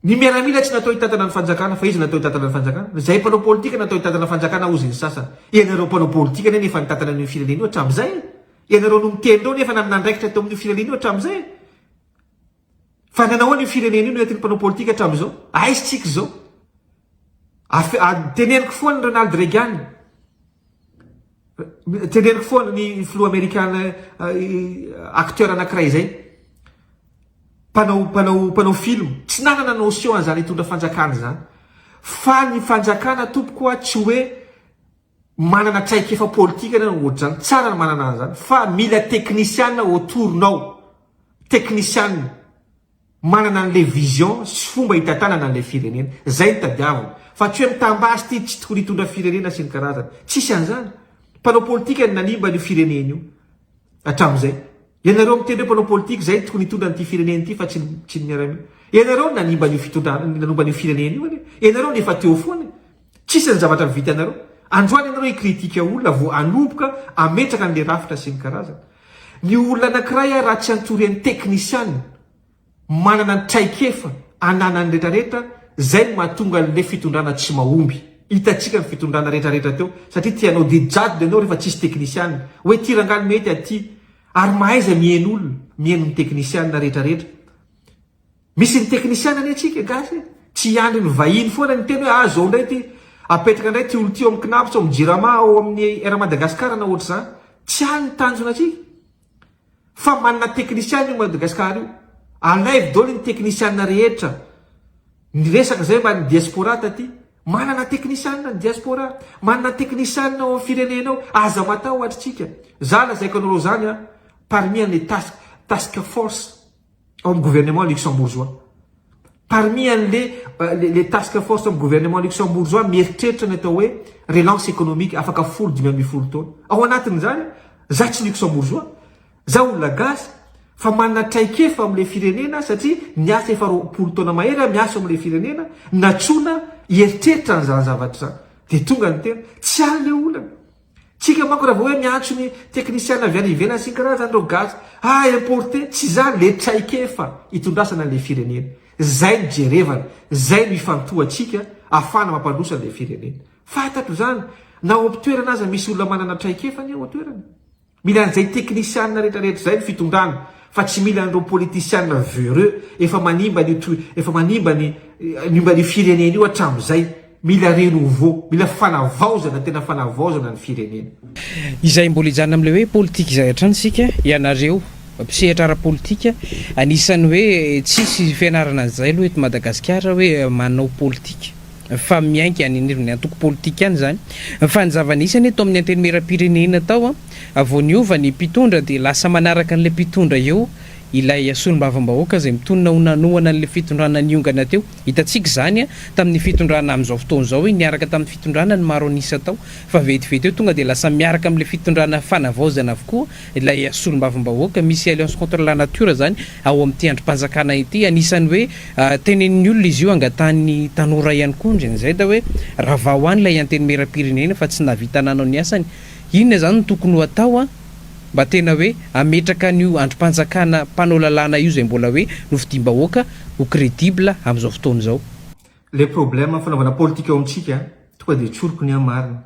ny miaramila tsy natao hitantana ny fanjakana fa iza natao hitantana ny fanjakana? Izay mpanao politika natao hitantana fanjakana hozy ny sasany. Ianareo mpanao politika anie nefa nitantana an'io firenena io hatramin'izay e! Ianareo no miteny ireo nefa nanana andraikitra teo amin'io firenena io hatramin'izay e! Fa nanao ahoana io firenena io no entin'ny mpanao politika hatramin'izao? Aiza tsika izao? Teneniko foana Ronald Reagan. Teneniko foana ny filoha amerikana acteur anankiray izay. Mpanao mpanao mpanao film. Tsy nanana notion an'izany hitondra fanjakana izany. Fa ny fanjakana tompoko a tsy hoe manana traikefa politika na ohatr'izany. Tsara ny manana an'izany. Fa mila teknisiana autour-nao. Teknisiana. Manana an'ilay vision sy fomba hitantanana an'ilay firenena. Zay no tadiavina. Fa tsy hoe mitambasy ity tsy tokony hitondra firenena sy ny karazany. Tsisy an'izany. Mpanao politika no nanimba an'io firenena io. Hatramin'izay. Ianareo miteny hoe mpanao politika zay no tokony hitondra an'ity firenena ity fa tsy ny tsy ny miaramila. Ianareo no nanimba an'io fitondrana nanomba an'io firenena io anie. Ianareo no efa teo foana e. Tsisy ny zavatra vitanareo. Androany ianareo hi-critique olona vao hanomboka hametraka an'ilay rafitra sy ny karazany. Ny olona anankiray raha tsy antorian'ny teknisiana manana ny traikefa ananany retraretra zay no mahatonga anle fitondrana tsy mahomby. Hitantsika ny fitondrana retraretra teo satria te hanao didy jadona ianao rehefa tsisy teknisiana hoe ty rangahy no mety aty ary mahaiza miheno olona, miheno ny teknisiana retraretra. Misy ny teknisiana anie tsika gasy e! Tsy hiandry ny vahiny foana ny teny hoe ah zao ndray ty, apetraka ndray ty olo ty ao amin'ny Cnaps, ao amin'ny Jirama, ao amin'ny Air Madagascar na ohatr'izany. Tsy any ny tanjona tsika. Fa manana teknisiana io Madagascar io. Alaivo daholo ny teknisiana rehetra. Ny resaka zay mba ny diaspora taty. Manana teknisiana ny diaspora. Manana teknisiana ao amin'ny firenena ao. Aza matahotra tsika. Za lazaiko anareo zany an, parmi an'le task, task force. ao amin'ny gouvernement luxembourgeois. Parmi an'le le task force ao amin'ny gouvernement luxembourgeois mieritreritra ny atao hoe relance économique afaka folo 15 taona. Ao anatin'izany, za tsy luxembourgeois, za olona gasy fa manana traikefa amin'ilay firenena satria niasa efa 20 taona mahery aho miasa ao amin'ilay firenena, natsoina hieritreritra an'izany zavatra izany. Dia tonga ny tena. Tsy any ilay olana. Tsika manko raha vao hoe miantso ny teknisiana avy any ivelany sy ny karazany ireo gasy, ah importé, tsy izany le traikefa itondrasana an'ilay firenena. Zay no jerevana, zay no ifantohantsika ahafahana mampandroso an'ilay firenena. Fantatro izany, na ao am-pitoerana aza misy olona manana traikefa anie ao an-toerana. Mila an'izay teknisiana rehetrarehetra izay ny fitondrana fa tsy mila an'ireo politisiana véreux efa manimba an'io toe, efa manimba ny nimba an'io firenena io hatramin'izay. Mila renouveau, mila fanavaozana, tena fanavaozana ny firenena. Izay mbola hijanona amin'ilay hoe politika izay hatrany isika, ianareo mpisehatra ara-politika, anisan'ny hoe tsisy fianarana an'izay aloha eto Madagasikara hoe manao politika fa miainga any anivon'ny antoko politika any izany. Fa ny zava-nisy anie tao amin'ny antenimierampirenena tao, vao niova ny mpitondra dia lasa manaraka an'ilay mpitondra eo ilay solombavambahoaka izay mitonona ho nanohana an'ilay fitondrana niongana teo. Hitantsika izany tamin'ny fitondrana amin'izao fotoana izao hoe niaraka tamin'ny fitondrana ny maro an'isa tao fa vetivety eo tonga dia lasa miaraka amin'ilay fitondrana fanavaozana avokoa ilay solombavambahoaka. Misy alliance contre la nature izany ao amin'ity andrim-panjakana ity. Anisan'ny hoe tenenin'ny olona izy io, angatahan'ny tanora ihany koa indraindray da hoe ravao any ilay antenimierampirenena fa tsy nahavita nanao ny asany. Inona izany no tokony ho atao? Mba tena hoe hametraka an'io andrim-panjakana mpanao lalàna io izay mbola hoe nofidiam-bahoaka ho crédible amin'izao fotoana izao. Le problème fanaovana politika ao amintsika, tonga dia tsoriko ny ahy marina,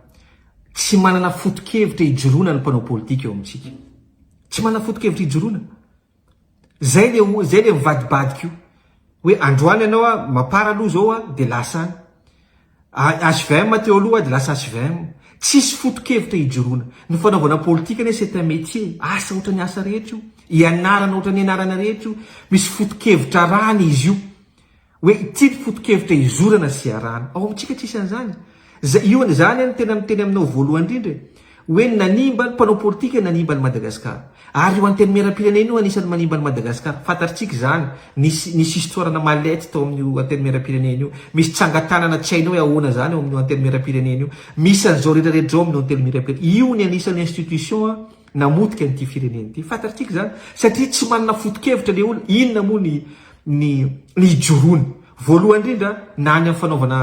tsy manana foto-kevitra ijoroana ny mpanao politika eo amintsika. Tsy manana foto-kevitra ijoroana. Zay le zay le mivadibadika io. Hoe androany ianao a, mapar aloha zao a, dia lasa any. HVM teo aloha dia lasa HVM. Tsisy foto-kevitra ijoroana. Ny fanaovana politika anie c'est un métier, asa ohatran'ny asa rehetra io. Ianarana ohatran'ny ianarana rehetra io. Misy foto-kevitra arahana izy io. Hoe ity ny foto-kevitra izorana sy iarahana. Ao amintsika tsisy an'izany. Zay, io, za anie no tena miteny aminao voalohany indrindra e. Hoe nanimba ny mpanao politika nanimba an'i Madagascar. Ary io antenimierampirenena io anisan'ny manimba an'i Madagascar. Fantatritsika izany. Nisy nisy histoire-na mallette tao amin'io antenimierampirenena io. Misy tsangan-tanana tsy hainao hoe ahoana izany ao amin'io antenimierampirenena io. Misy an'izao rehetra rehetra izao amin'io antenimierampirenena. Io ny anisan'ny institution namotika an'ity firenena ity. Fantatritsika izany. Satria tsy manana foto-kevitra ilay olona. Inona moa ny ny ny ijoroany. Voalohany indrindra na any amin'ny fanaovana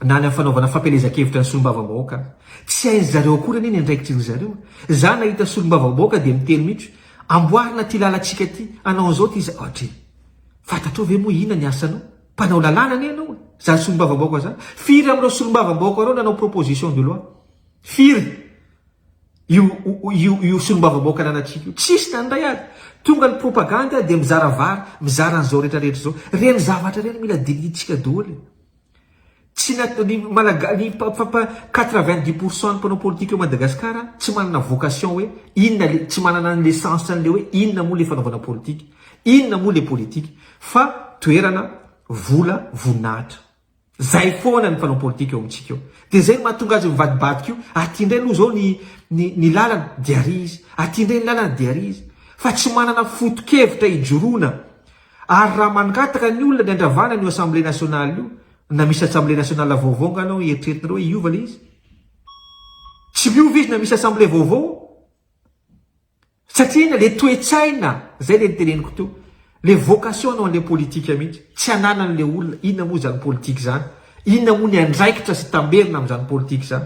na any amin'ny fanaovana fampielezan-kevitra ny solombavambahoaka aza. Tsy hain-dry zareo akory anie ny andraikitry ry zareo. Za nahita solombavambahoaka dia miteny mihitsy hoe, amboarina ity lalantsika ity, hanao an'izao ity za, ohatry. Fantatrao ve moa inona ny asanao? Mpanao lalàna anie ianao e! Zany solombavambahoaka zany. Firy amin'ireo solombavambahoaka ireo nanao proposition de loi? Firy? Io io io solombavambahoaka ananantsika io. Tsisy na ny iray aza. Tonga ny propagandy dia mizara vary, mizara an'izao rehetra rehetra izao. Ireny zavatra ireny mila dinihintsika daholo e. Tsy na ny malaga ny 90 pour cent ny mpanao politika eo Madagascar tsy manana vocation hoe inona le tsy manana an'le sens an'le hoe inona moa le fanaovana politika, inona moa le politika fa toerana, vola, voninahitra. Zay foana ny mpanao politika eo amintsika eo. Dia zay no mahatonga azy mivadibadika io, aty indray aloha zao ny ny ny lalana dia ary izy, aty indray ny lalana dia ary izy. Fa tsy manana foto-kevitra ijoroana. Ary raha mangataka ny olona ny handravana an'io assemblée nationale io, na misy assemblée nationale vaovao nga anao eritreretinareo hoe hiova le izy? Tsy miova izy na misy assemblée vaovao. Satria inona? Le toe-tsaina, zay le noteneniko teo, le vocation anao an'le politika mihitsy, tsy ananan'le olona, inona moa izany politika izany? Inona moa ny andraikitra sy tamberina amin'izany politika izany?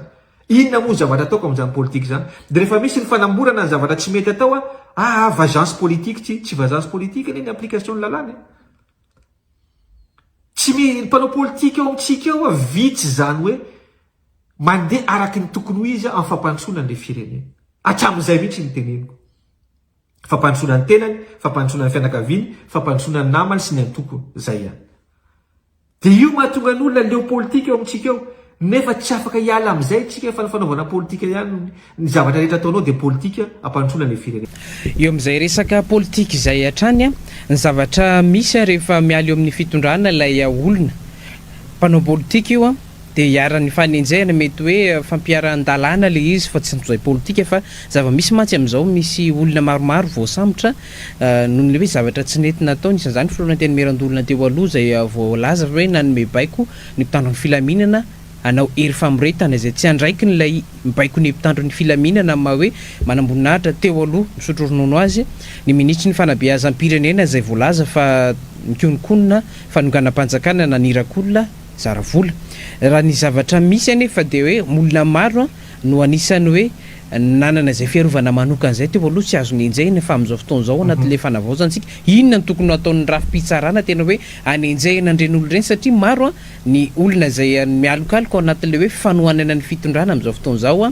Inona moa ny zavatra ataoko amin'izany politika izany? Dia rehefa misy ny fanamborana ny zavatra tsy mety atao, ah, vagence politique ity, tsy vagence politique anie ny application ny lalàna e. Tsy mi, ny mpanao politika eo amintsika eo vitsy izany hoe mandeha araky ny tokony ho izy amin'ny fampandrosoana an'ilay firenena. Hatramin'izay mihitsy no teneniko. Fampandrosoana ny tenany, fampandrosoana ny fianakaviany, fampandrosoana ny namany sy ny antokony. Izay ihany. Dia io mahatonga ny olona leo politika eo amintsika eo. Nefa tsy afaka hiala amin'izay isika fa ny fanaovana politika ihany, ny zavatra rehetra ataonao dia politika hampandrosoana ilay firenena. Eo amin'izay resaka politika izay hatrany, ny zavatra misy rehefa miala eo amin'ny fitondrana ilay olona, mpanao politika io, dia iharan'ny fanenjehana, mety hoe fampiharan-dalàna ilay izy fa tsy izay politika fa zava-misy mantsy amin'izao misy olona maromaro voasambotra noho ny hoe zavatra tsy nety nataony, isan'izany filohan'ny Antenimierandoholona teo aloha izay voalaza fa hoe nanome baiko ny mpitandro ny filaminana hanao hery famoretana izay tsy andraikiny ilay mibaiko ny mpitandro ny filaminana amin'ny maha hoe manamboninahitra teo aloha misotro ronono azy, ny minisitry ny fanabeazam-pirenena izay voalaza fa mikononkonona fanonganam-panjakana naniraka olona. Zara vola. Raha ny zavatra misy anefa dia hoe olona maro no anisan'ny hoe nanana izay fiarovana manokana izay teo aloha tsy azo nenjehina fa amin'izao fotoana izao anatin'ilay fanavaozana isika inona no tokony ho ataon'ny rafi-pitsarana tena hoe hanenjehina an'ireny olona ireny satria maro ny olona izay mialokaloka ao anatin'ilay hoe fanohanana ny fitondrana amin'izao fotoana izao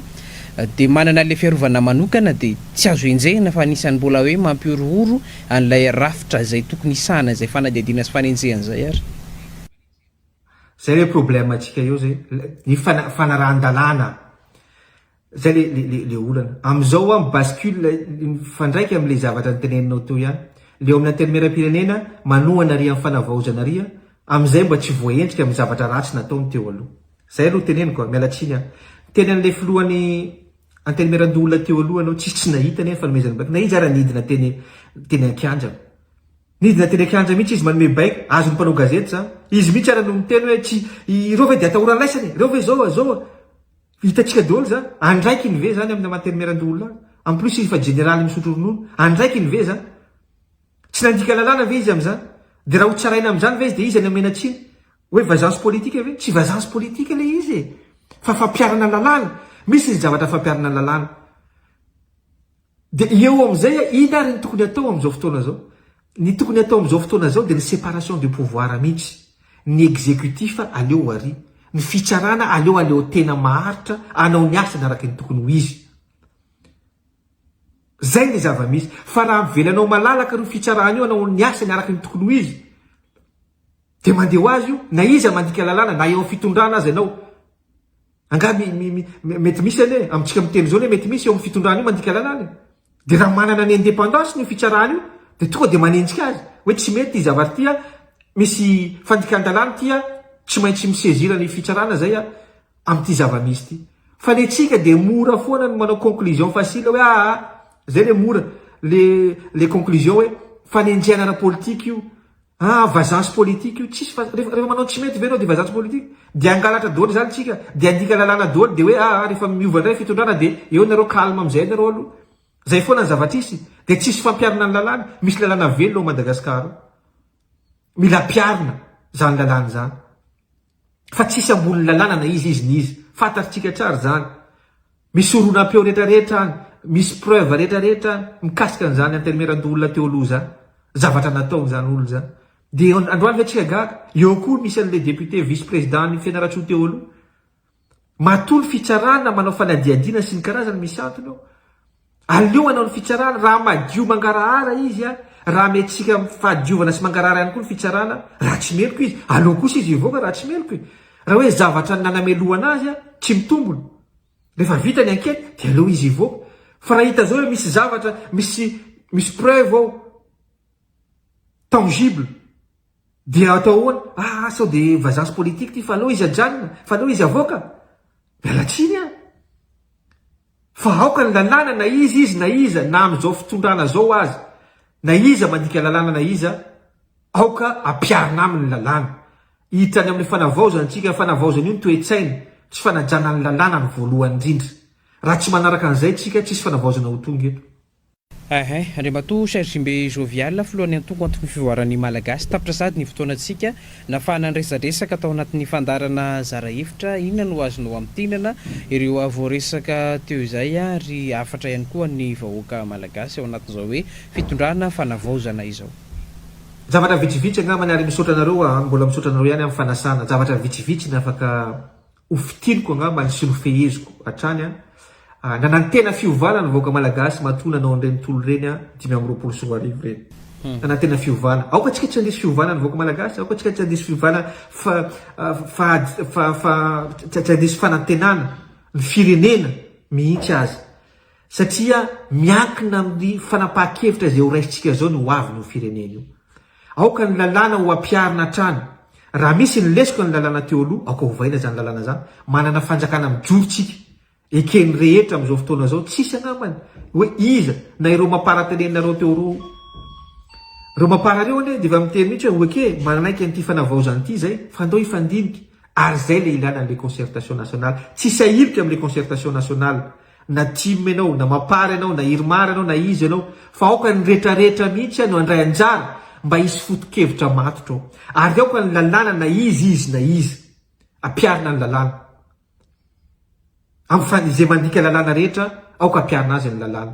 dia manana ilay fiarovana manokana dia tsy azo enjehina fa anisan'ny mbola hoe mampihorohoro an'ilay rafitra izay tokony hisahana izay fanadihadiana sy fanenjehana izay ary. Zay le problème antsika eo zay, ny fanarahan-dalàna, zay le le le olana. Amizao aho mi-bascule mifandraika amle zavatra noteneninao teo ihany, le eo amin'ny antenimierampirenena manohana ary amin'ny fanavaozana ary amizay mba tsy voaendrika amin'ny zavatra ratsy nataony teo aloha. Zay aloha teneniko a, miala tsiny aho. Niteny an'le filohan'ny antenimierandoholona teo aloha ianao, tsisy tsy nahita anie ny fanomezana baiko, na izy ara nidina teny teny an-kianja. Nidina teny an-kianja mihitsy izy manome baiko, azon'ny mpanao gazety izany. Izy mihitsy ara no miteny hoe tsy ireo ve dia atahoran'laisany e? Ireo ve izao izao a? Hitantsika daholo izany. Andraikiny ve izany amin'ny maha antenimierandoholona azy? En plus izy efa jeneraly misotro ronono. Andraikiny ve izany? Tsy nandika lalàna ve izy amin'izany? Dia raha hotsaraina amin'izany ve izy dia iza no omena tsiny? Hoe vagence politique ve? Tsy vagence politique ilay izy e! Fa fampiharana lalàna. Misy ny zavatra fampiharana lalàna. Dia eo amin'izay, inona ary ny tokony atao amin'izao fotoana izao? Ny tokony atao amin'izao fotoana izao dia ny séparation de pouvoir mihitsy. Ny exécutif aleo ho ary. Ny fitsarana aleo aleo tena maharitra hanao ny asany araka ny tokony ho izy. Izay ny zava-misy. Fa raha avelanao malalaka io fitsarana io hanao ny asany araka ny tokony ho izy, dia mandeha ho azy io, na iza mandika lalàna, na eo amin'ny fitondrana aza ianao. Angaha mety misy anie, amintsika miteny izao anie mety misy eo amin'ny fitondrana io mandika lalàna e. Dia raha manana ny indépendance-ny io fitsarana io, dia tonga dia manenjika azy. Hoe tsy mety ity zavatra ity an, misy fandikan-dalàna ity an, tsy maintsy mi-saisir ny fitsarana izay an, amin'ity zava-misy ity. Fa ny antsika dia mora foana ny manao conclusion facile hoe aa zay le mora le le conclusion hoe fanenjehana ara-politika io, ah vazance politique io, tsisy fa rehefa rehefa manao tsy mety ve ianao dia vazance politique? Dia hangalatra daholo izany tsika, dia handika lalàna daholo dia hoe aa rehefa miova indray fitondrana dia eo nareo calme amin'izay nareo aloha. Zay foana ny zavatra hisy, dia tsisy fampiharana ny lalàna, misy lalàna velona ao Madagascar ao. Mila ampiharina izany lalàna izany. Fa tsisy ambonin'ny lalàna na iza izy na iza. Fantatritsika tsara izany. Misy horonam-peo rehetrarehetra any, misy preuve rehetrarehetra any mikasika an'izany Antenimierandoholona teo aloha izany. Zavatra nataon'izany olona izany. Dia androany ve tsika gaga? Eo koa misy an'ilay député vice-président ny Fianarantsoa teo aloha. Matoa ny fitsarana manao fanadihadiana sy ny karazany misy antony eo. Aleo hanao ny fitsarana, raha madio mangarahara izy a, raha amentsika fahadiovana sy mangarahara ihany koa ny fitsarana, raha tsy meloka izy, aleo kosa izy hivoaka raha tsy meloka e. Raha hoe zavatra nanamelohana azy a, tsy mitombona. Rehefa vita ny enquête dia aleo izy hivoaka. Fa raha hita zao hoe misy zavatra, misy misy preuve ao, tangible, dia atao ahoana? Ah sao dia vazaha politique ty fa aleo izy ajanona, fa aleo izy avoaka. Miala tsiny an. Fa aoka ny lalàna na iza izy na iza na amin'izao fitondrana izao aza na iza mandika lalàna na iza aoka ampiharina aminy ny lalàna. Hiditra any amin'ny fanavaozana isika, fanavaozana io ny toe-tsaina sy fanajana ny lalàna ny voalohany indrindra. Raha tsy manaraka an'izay isika tsisy fanavaozana ho tonga eto. Ehe, Andriamatoa Serge Mbe Jovial, filohan'ny antoko Antokon'ny Fivoaran'ny Malagasy, tapitra sahady ny fotoanantsika nafahana niresadresaka tao anatin'ny fandaharana zara hevitra, inona no azonao amintinana ireo voaresaka teo izay ary hafatra ihany koa an'ny vahoaka Malagasy ao anatin'izao hoe fitondrana fanavaozana izao? Zavatra vitsivitsy angambany ary misaotra anareo aho, mbola misaotra anareo ihany amin'ny fanasana, zavatra vitsivitsy ny afaka Ho fitiniko angamba ny sy nofeheziko hatrany an! Nanantena fiovana ny vahoaka malagasy matoa nanao an'ireny tolona ireny an 2025 ireny. Nanantena fiovana. Aoka tsika tsy handiso fiovana ny vahoaka malagasy, aoka tsika tsy handiso fiovana fa fa fa fa tsy handiso fanantenana ny firenena mihitsy aza. Satria miankina amin'ny fanapahan-kevitra izay ho raisintsika izao ny ho avin'io firenena io. Aoka ny lalàna ho ampiharina hatrany. Raha misy ny lesoka ny lalàna teo aloha, aoka hovaina izany lalàna izany. Manana fanjakana mijoro tsika. Eken'ny rehetra amin'izao fotoana izao, tsisy angambany hoe iza na ireo mapara teneninareo teo aloha. Ireo mapara ireo anie dia efa miteny mihitsy hoe ok, manaiky an'ity fanavaozana ity izay, fa andao hifandinika. Ary izay ilay ilana an'ilay concertation nationale. Tsisy ahilika amin'ilay concertation nationale. Na tim ianao, na mapar ianao, na irmar ianao, na iza ianao, fa aoka ny retraretra mihitsy no handray anjara mba hisy foto-kevitra matotra ao. Ary aoka ny lalàna na iza izy na iza, ampiharina ny lalàna. Amin'ny fa izay mandika lalàna rehetra, aoka ampiharina azy ny lalàna.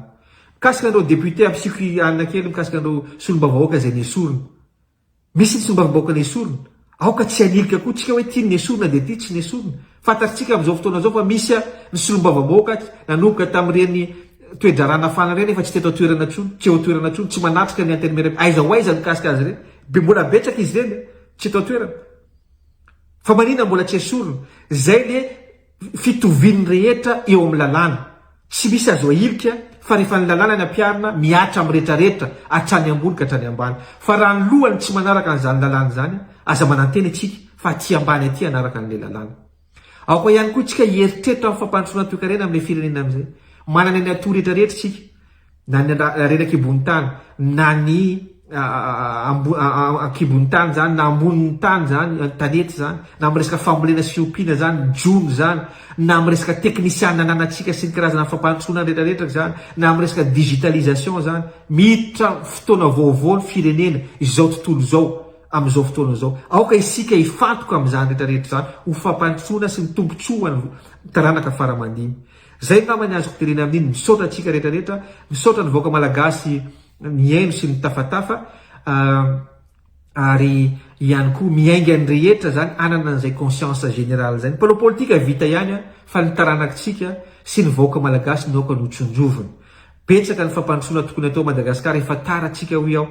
Mikasika an'ireo député, ampisiko hanina kely mikasika an'ireo solombavambahoaka izay nesorina. Misy ny solombavambahoaka nesorina. Aoka tsy hanilika koa tsika hoe ty nesorina dia ty tsy nesorina. Fantatritsika amin'izao fotoana izao fa misy ny solombavambahoaka nanomboka tamin'ireny toe-draharaha nafana ireny efa tsy teto an-toerana intsony, tsy eo an-toerana intsony, tsy manatrika ny antenimieram, aiza ho aiza ny mikasika azy ireny. Be mbola betsaka izy ireny tsy eto an-toerana. Fa maninona mbola tsy esorina? Izay le fitovian'ny rehetra eo amin'ny lalàna. Tsy misy azo ahilika fa rehefa ny lalàna ny ampiharina, mihatra amin'ny retraretra, hatrany ambony ka hatrany ambany. Fa raha ny lohany tsy manaraka an'izany lalàna izany, aza manantena isika fa aty ambany aty hanaraka an'ilay lalàna. Aoka ihany koa isika hieritreritra amin'ny fampandrosoana toekarena amin'ilay firenena amin'izay. Manana ny atout retraretra isika. na ny harena an-kibon'ny tany, na ny an-kibon'ny tany izany, na ambonin'ny tany izany, an-tanety izany, na amin'ny resaka fambolena sy fiompiana izany, jono izany, na amin'ny resaka teknisiana ananantsika sy ny karazana fampandrosoana rehetrarehetra izany, na amin'ny resaka digitalisation izany, miditra fotoana vaovao ny firenena, izao tontolo izao, amin'izao fotoana izao. Aoka isika hifantoka amin'izany rehetrarehetra izany ho fampandrosoana sy ny tombontsoan'ny taranaka fara aman-dimy. Zay angamba ny azoko tenena amin'iny, misaotra antsika rehetra rehetra, misaotra ny vahoaka malagasy nihaino sy nitafatafa ary ihany koa miainga ny rehetra zany hanana an'izay conscience générale zay. Ny mpanao politika vita ihany fa ny taranakitsika sy ny vahoaka malagasy no aoka no tsinjovina. Betsaka ny fampandrosoana tokony atao Madagascar efa tara tsika hoy aho,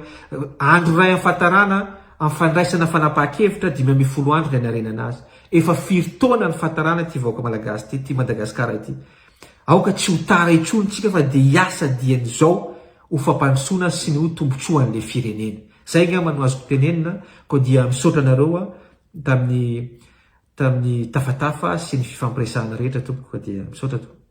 andro iray amin'ny fahatarana amin'ny fandraisana fanapahan-kevitra 15 andro ny hanarenana azy. Efa firy taona ny fahatarana ity vahoaka malagasy ity, ity Madagasikara ity. Aoka tsy ho tara intsony tsika fa dia hiasa dieny izao ho fampandrosoana sy ny ho tombotsoan'ilay firenena. Zay angamba no azoko tenenina, koa dia misaotra anareo aho tamin'ny. tamin'ny tafatafa sy ny fifampiresahana rehetra tompoko fa dia misaotra tompoko.